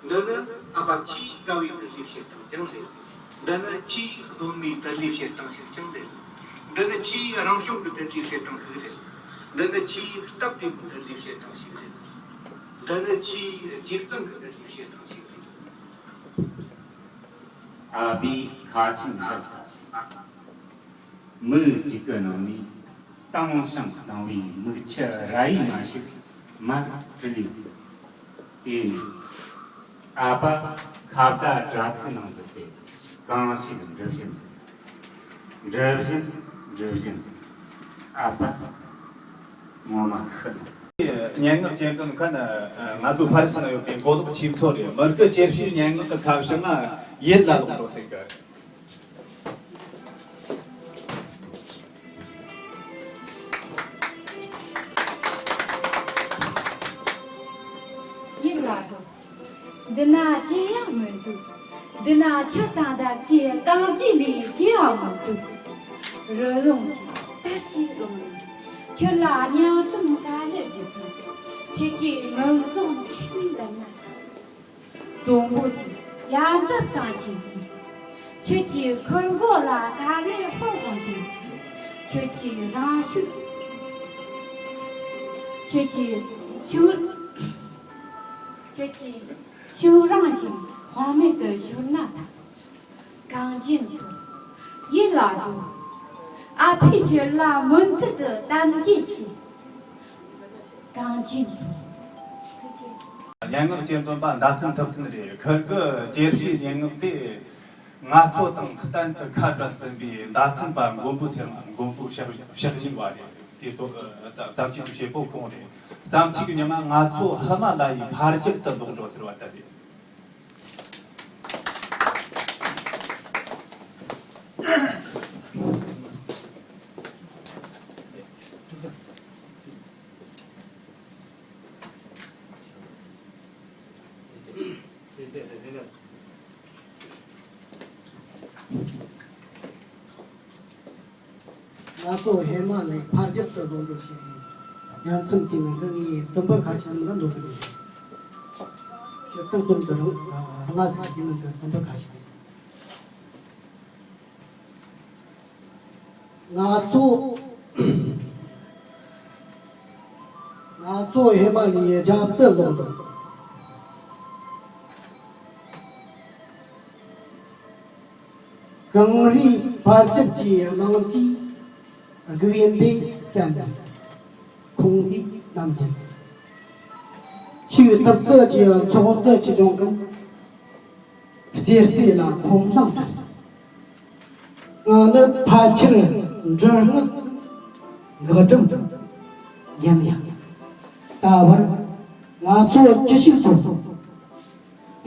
འདི་ནི་ཨ་ཕ་ཆེས་དགའ་བའི་དུར་ལས་བྱེད་སྟངས་ཀྱང་རེད། འདི་ནི་ཆེས་གདོད་མའི་དུར་ལས་བྱེད་སྟངས་ཤིག་ཀྱང་རེད། འདི་ནི་ཆེས་རང་བྱུང་གི་དུར་ལས་བྱེད་སྟངས་ཤིག་རེད། འདི་ནི་ཆེས་སྟབས་བདེ་བའི་དུར་ལས་བྱེད་སྟངས་ཤིག་རེད། འདི་ནི་ཆེས་རྗེས་བརྩོན་གྱི་དུར་ལས་བྱེད་སྟངས་ཤིག་རེད། ཨ་བི་ཁ་ཆེམས་བཞག་ཚར། མིག་གཅིག་གི་ནང་ནས་དྭངས་ཤིང་གཙང་བའི་མིག་ཆུ་ར་ཡི་མ་ཞིག་མར་དྲིལ་ཡོང་། དེ་ནས་ཨ་ཕ་ཁ་བརྡ་དྲ་ཚིགས་ནང་འཛུལ་ཏེ་གང་ཞིག་འགྲུབ་བཞིན། འགྲུབ་བཞིན། འགྲུབ་བཞིན། ཨ་ཕ་ངོ་མ་ཤི་སོང་། སྙན་ངག་སྤྱི་དོན་ཁ་ན་ང་ཚོ་ཕ་རི་སི་ན་ཡོད་པའི་མགོ་ལོག་ཆོས་ཚོགས་རེད། མི་དགེ་ཇེ་ཕྱིའི་སྙན་ངག་གི་ཁ་བྱང་ང་ཡིད་ལ་ལོག་འགྲོ་ཟེར་གི། ཡིད་ལ་འགྲོ། འདི་ན་ཅི་ཡང་མི་འདུག་འདི་ན་ཆུ་དང་ལྡན་གྱི་གངས་ཀྱི་ལས་ཅི་ཡང་མི་འདུག་རི་ལུང་ཞིག་དར་གྱི་ཀློང་ནས། ཁྱོད་ལ་སྙིང་གཏམ་ག་ལེར་བརྗོད་དུས། ཁྱོད་ཀྱི་མིག་ཟུང་ཆེམ་འདི་ན། སྡོང་པོ་ཆེ་ཡལ་འདབ་དང་བཅས་ཡིན། ཁྱོད་ཀྱི་ཁུར་མགོ་ལ་ག་ལེར་ཧོར་གོང་དེ། ཁྱོད་ཀྱི་རང་ཤུགས། ཁྱོད་ཀྱི་ཤུགས། ཁྱོད་ཀྱི་ཤུགས་རིང་ཞིག་དཔག་མེད་དུ་ཤོར་ན་ཐང་། གངས་ཅན་ཚོ། ཡིད་ལ་འགྲོ། ཨ་ཕས་ཁྱོད་ལ་མུ་མཐུད་དུ་གཏམ་རྒྱུད་བཤད། གངས་ཅན་ཚོ། ཐུགས་རྗེ་ཆེ། སྙན་ངག་གཅེར་འདོན་པ་མདའ་ཚན་ཐུབ་བསྟན་རེད། ཁིར་གི་ཇེ་ཕྱིའི་སྙན་ངག་དེ་ང་ཚོ་དང་གཏན་དུ་ཁ་བྲལ་ཟིན་པའི་མདའ་ཚན་པ་མགོན་པོ་ཚེ་རིང་མགོན་པོ་ཕྱག་ཕྱག་བཞེས་པ་རེད། དེ་ཚོ་བརྩམས་ཆོས་ཀྱི་བྱེད་པོ་ཁོང་རེད། བརྩམས་ཆོས་ཀྱི་ཉི་མ་ང་ཚོ་ཧི་མ་ལ་ཡའི་ཕར་ཕྱོགས་དུ་ལོག་འགྲོ་ཟེར་བ་ལྟ་རེད། ང་ཚོ་ཧེ་མ་ལས་ཕར་རྒྱབ་ཏུ་ལོག་འགྲོ་ཞེས་པའི་རྒྱལ་མཚན་གྱི་ནང་དུ་ངས་དུམ་བུ་ཁ་ཤས་འདི་འདོན་གྱི་འདུག་སྤྱིར་བཏང་ཙམ་དུ་རང་རང་ང་ཚོ་གི་ནང་གི་དུམ་བུ་ཁ་ཤས། ང་ཚོ་ང་ཚོ་ཧེ་མ་ལས་རྒྱབ་ཏུ་ལོག་འགྲོ། གངས་རིའི་ཕར་རྒྱབ་ཀྱི་གནམ་གྱི་དགུན་ཡུན་དེ་དྲན་ནས་ཁོང་གིས་གནམ་གྱི་ཆུའི་ཐབ་ཚད་ཀྱི་ཚོགས་འདུ་ཆེ་ཆུང་གི་རྩེ་རྩེ་ལ་ཁོམ་ལང་སྤྲད། ང་ནི་ཕལ་ཆེར་འབྲི་སྔགས་འགག་སྒྲུབ་ཡིན་ཡང་། ད་བར་ང་ཚོ་ཅི་ཞིག་ཐོབ།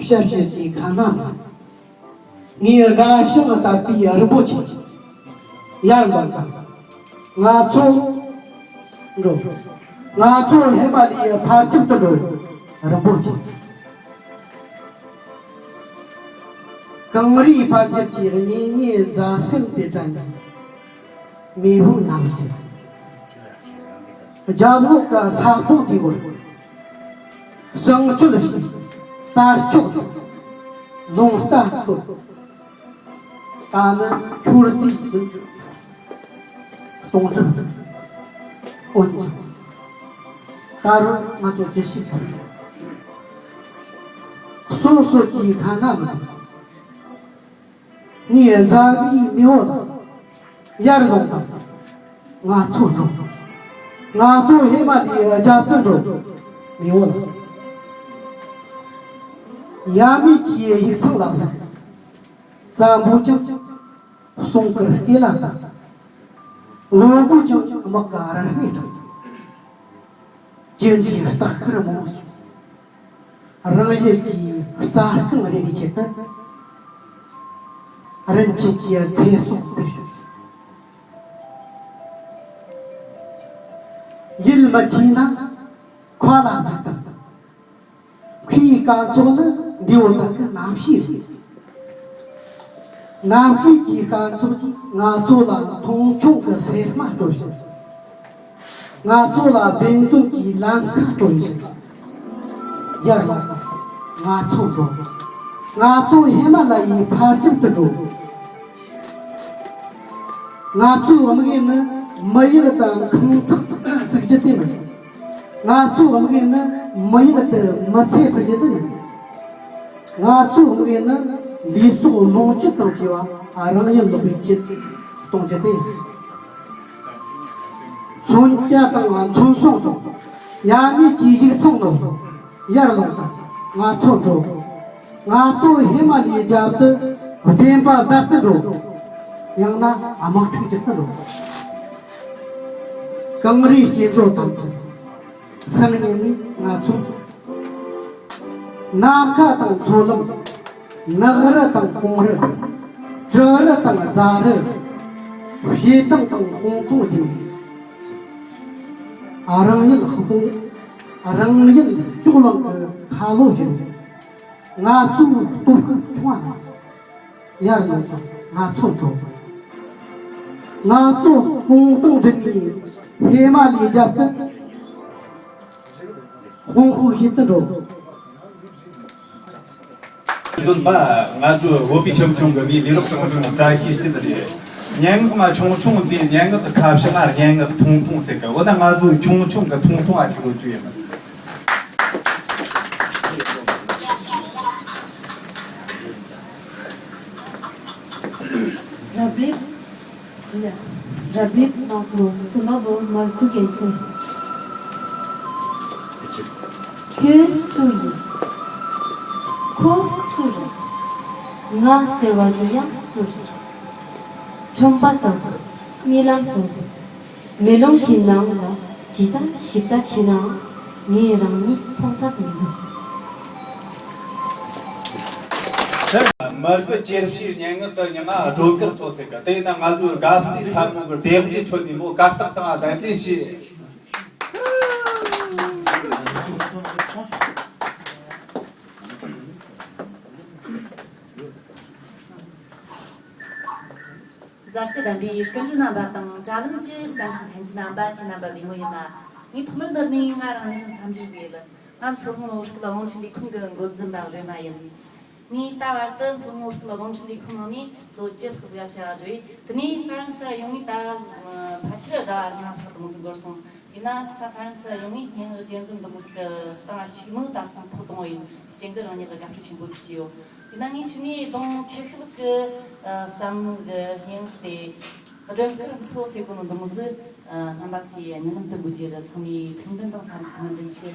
ཞབས་ཕྱི་དེའི་ཁ་ན་ང་ངའི་དགའ་ཞིང་དད་པའི་རིན་པོ་ཆེ། ཡར་ལོངས་དང་། ང་ཚོ་འགྲོ། ང་ཚོ་ཧེ་མ་ལས་ཕར་ཁྱིམ་དུ་འགྲོ། རིན་པོ་ཆེ། གངས་རིའི་ཕར་ཁྱིམ་གྱི་གཉེན་ཉེ་མཛའ་སེམས་དེ་དྲན་ནས། མེས་པོ་རྣམས་ཀྱིས། རྒྱབ་ལོགས་ཀྱི་ས་ཕོ་དེའི་སྒོར། བསང་མཆོད་བྱས། དར་ལྕོག་བརྩིགས། རླུང་རྟ་བསྐོར། ད་ནི་ཁྱོད་རྩིས་ཀྱི་གཏོང་ཚུལ། འོན་ཀྱང་། ད་རུང་ང་ཚོ་དེ་ཞིག་ཐུབ། སོ་སོ་གྱི་ཁ་ན་མི་འདུག་ངའི་མཛའ་བའི་མེས་པོ་དང་། ཡར་ལོངས་དང་། ང་ཚོ་འགྲོ། ང་ཚོ་ཧེ་མ་ལས་རྒྱབ་ཏུ་འགྲོ། མེས་པོ་ལགས། ཡབ་མེས་ཀྱི་ཡིག་ཚང་ལ་གཟིགས། བཙན་པོ་ཀྱང་གསུང་དཀར་སྐེ་ལ་བཏགས། བློན་པོ་ཀྱང་དམག་གི་རུ་སྣེ་དྲངས། གྱེན་དྲིའི་སྟག་ཤར་མང་ཞིང་། རང་ཡུལ་གྱི་རྩྭ་རྐང་རེ་རེའི་ཆེད་དུ། རིན་ཆེན་གྱི་ཚེ་སྲོག་ཕུལ། ཡིད་མི་ཆེས་ན་མཁའ་ལ་གཟིགས་དང་། མཁའི་སྐར་ཚོགས་ནི་འདས་པོ་དག་གི་རྣམ་ཤེས་རེད། ནམ་མཁའི་གི་སྐར་ཚོགས་ཀྱིས་ང་ཚོ་ལ་མཐོང་ཆུང་གི་སེར་སྣ་སྤྲོད་བཞིན། ང་ཚོ་ལ་བདེན་དོན་གྱི་ལམ་ཁ་སྟོན་བཞིན། ཡར་ལོངས་དང་། ང་ཚོ་འགྲོ། ང་ཚོ་ཧི་མ་ལ་ཡའི་ཕར་ཁྱིམ་དུ་འགྲོ། ང་ཚོའི་དམིགས་ཡུལ་ནི་མི་ཡུལ་དང་ཁང་བརྩེགས་བརྩིག་རྒྱུ་དེ་མིན། ང་ཚོའི་དམིགས་ཡུལ་ནི་མི་ཡུལ་དུ་མི་ཚེ་ཕུད་རྒྱུ་དེ་མིན། ང་ཚོའི་དམིགས་ཡུལ་ནི་ལུས་སྲོག་ལོངས་སྤྱོད་དང་བཅས་པ་རང་ཡུལ་ལོག་པའི་ཆེད་གཏོང་རྒྱུ་དེ་ཡིན། མཚོན་ཆ་དང་མཚོན་སྲུང་དང་ཡབ་མེས་ཀྱི་ཡིག་ཚང་ནང་ཡར་ལོངས་དང་། ང་ཚོ་འགྲོ། ང་ཚོ་ཧི་མ་ལ་ཡའི་རྒྱབ་ཏུ་བདེན་པ་བདར་དུ་འགྲོ། ཡང་ན་དམག་འཁྲུག་བྱེད་དུ་འགྲོ། གངས་རིའི་སྐྱེ་འགྲོ་དང་། སང་ཉིན་ནས་ང་ཚོ་ནམ་མཁའ་དང་མཚོ་ལམ། ནགས་རི་དང་གངས་རི། གྲུ་རི་དང་རྫ་རི། བྱེ་ཐང་དང་སྤང་ཐང་བརྒྱུད། རང་ཡུལ་དཔུང་། རང་ཡུལ་ཕྱོགས་གླང་གི་ཁ་ལོ་བཞིན། ང་ཚོའི་སྟོབས་ཤུགས་ཆུང་བ་ན། ཡར་ལོངས་དང་། ང་ཚོ་འགྲོ། ང་ཚོ་སྤང་ཐང་འགྲིམ་ནས་ཧི་མ་ལ་ཡའི་རྒྱབ་ཏུ་དཔུང་ཤུགས་བྱེད་དུ་འགྲོ། འདོན་པ། ང་ཚོའི་བོད་པའི་ཁྱབ་ཁོངས་ཀྱི་མིའི་ལས་རོགས་ཆུང་ཆུང་བཀྲ་ཤིས་སྐྱིད་རེད། སྙན་ངག་མ་ཆུང་ཆུང་འདིའི་སྙན་ངག་གི་ཁ་བྱང་ང་སྙན་ངག་ཐུང་ཐུང་ཟེར་གི། འོ་ན་ང་ཚོའི་ཆུང་ཆུང་གི་ཐུང་ཐུང་ཨ་ཅིག་འདོན་རྒྱུ་ཡིན། རབ་རིབ། རབ་རིབ་དམག་མོ། གསུམ་པ་བོ་མར་ཁུ་རྒྱལ་མཚན། ཁྱོད་སུ་ཡིན། ཁོ་སུ་རེད། ང་ཟེར་བ་འདི་ཡང་སུ་རེད། ཁྲོན་པ་དང་རྨི་ལམ་དང་། མེ་ལོང་གི་ནང་ལ་ཇི་ལྟར་ཞིབ་ལྟ་བྱས་ནའང་ངས་རང་ཉིད་མཐོང་ཐབས་མི་འདུག་མར་ཁུ་ཅེར་ཕྱིའི་སྙན་ངག་གི་མྱིང་ང་སྒྲོལ་དཀར་མཚོ་ཟེར་གི། དེས་ན་ང་ཚོའི་དགའ་བསུའི་ཐབ་མོ་གི་དེབ་འདྲའི་ཁྲོད་ནས་མོ་གར་སྟེགས་སྟེང་ལ་གདན་འདྲེན་བྱས། དར་རྩེ་ལྡན་པའི་སྐུ་མགྲོན་རྣམ་པ་དང་། དྲ་ལམ་གྱི་གསན་མཁན་ལྷན་རྒྱས་རྣམ་པ། ཁྱེད་རྣམ་པ་བདེ་མོ་ཡིན་ན། ངས་ཐོག་མར་འདི་ནས་ང་རང་ཉིད་འཚམས་འདྲི་ཞུ་ཡི། ང་མཚོ་སྔོན་བོད་སྐད་རླུང་འཕྲིན་ལས་ཁང་གི་འགོ་འཛིན་པ་སྒྲོལ་མ་ཡིན། ངས་ད་བར་དུ་མཚོ་སྔོན་བོད་སྐད་རླུང་འཕྲིན་ལས་ཁང་ནང་ནས་ལོ་བཅུ་ལྷག་ཙམ་བྱས་འགྲོ་ཡི། དེ་ནས་ཧྥ་རན་སི་ཡོང་ངས་ད་ཕལ་ཆེར་ཟླ་བ་ལྔ་ལྷག་དེ་མོ་ཟིག་འགོར་སོང་། ཡིན་ན་ས་ཧྥ་རན་སི་ཡོང་ངས་སྙན་ངག་རྒྱན་ལྡན་འདི་མོ་ཟིག་གི་སྟེང་ཞུགས་ནོ་ད་སང་ཐོག་དང་པོ་ཡིན། གཞན་གྱིས་རང་ཉིད་ལ་དགའ་སྤྲོ་ཆེན་པོ་ཟིག་བྱས་ཡོད། ཡིན་ན་ངས་ཞུ་ནས་གདོང་ཆེ་ཤོས་ཀྱི་བསམ་མནོ་གི་སྙན་ངག་དེ། སྒྲོལ་དཀར་མཚོ་ཟེར་གོ་ནོ་འདི་མོ་ཟིག་རྣམ་པ་ཚོས་གཉིད་ལམ་དུ་འབུལ་རྒྱུ་རེད། ཚང་མས་ཐུགས་འདུན་དང་འཚམས་ཤིང་སྨོན་འདུན་ཆེ།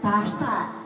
ད་ལྟ།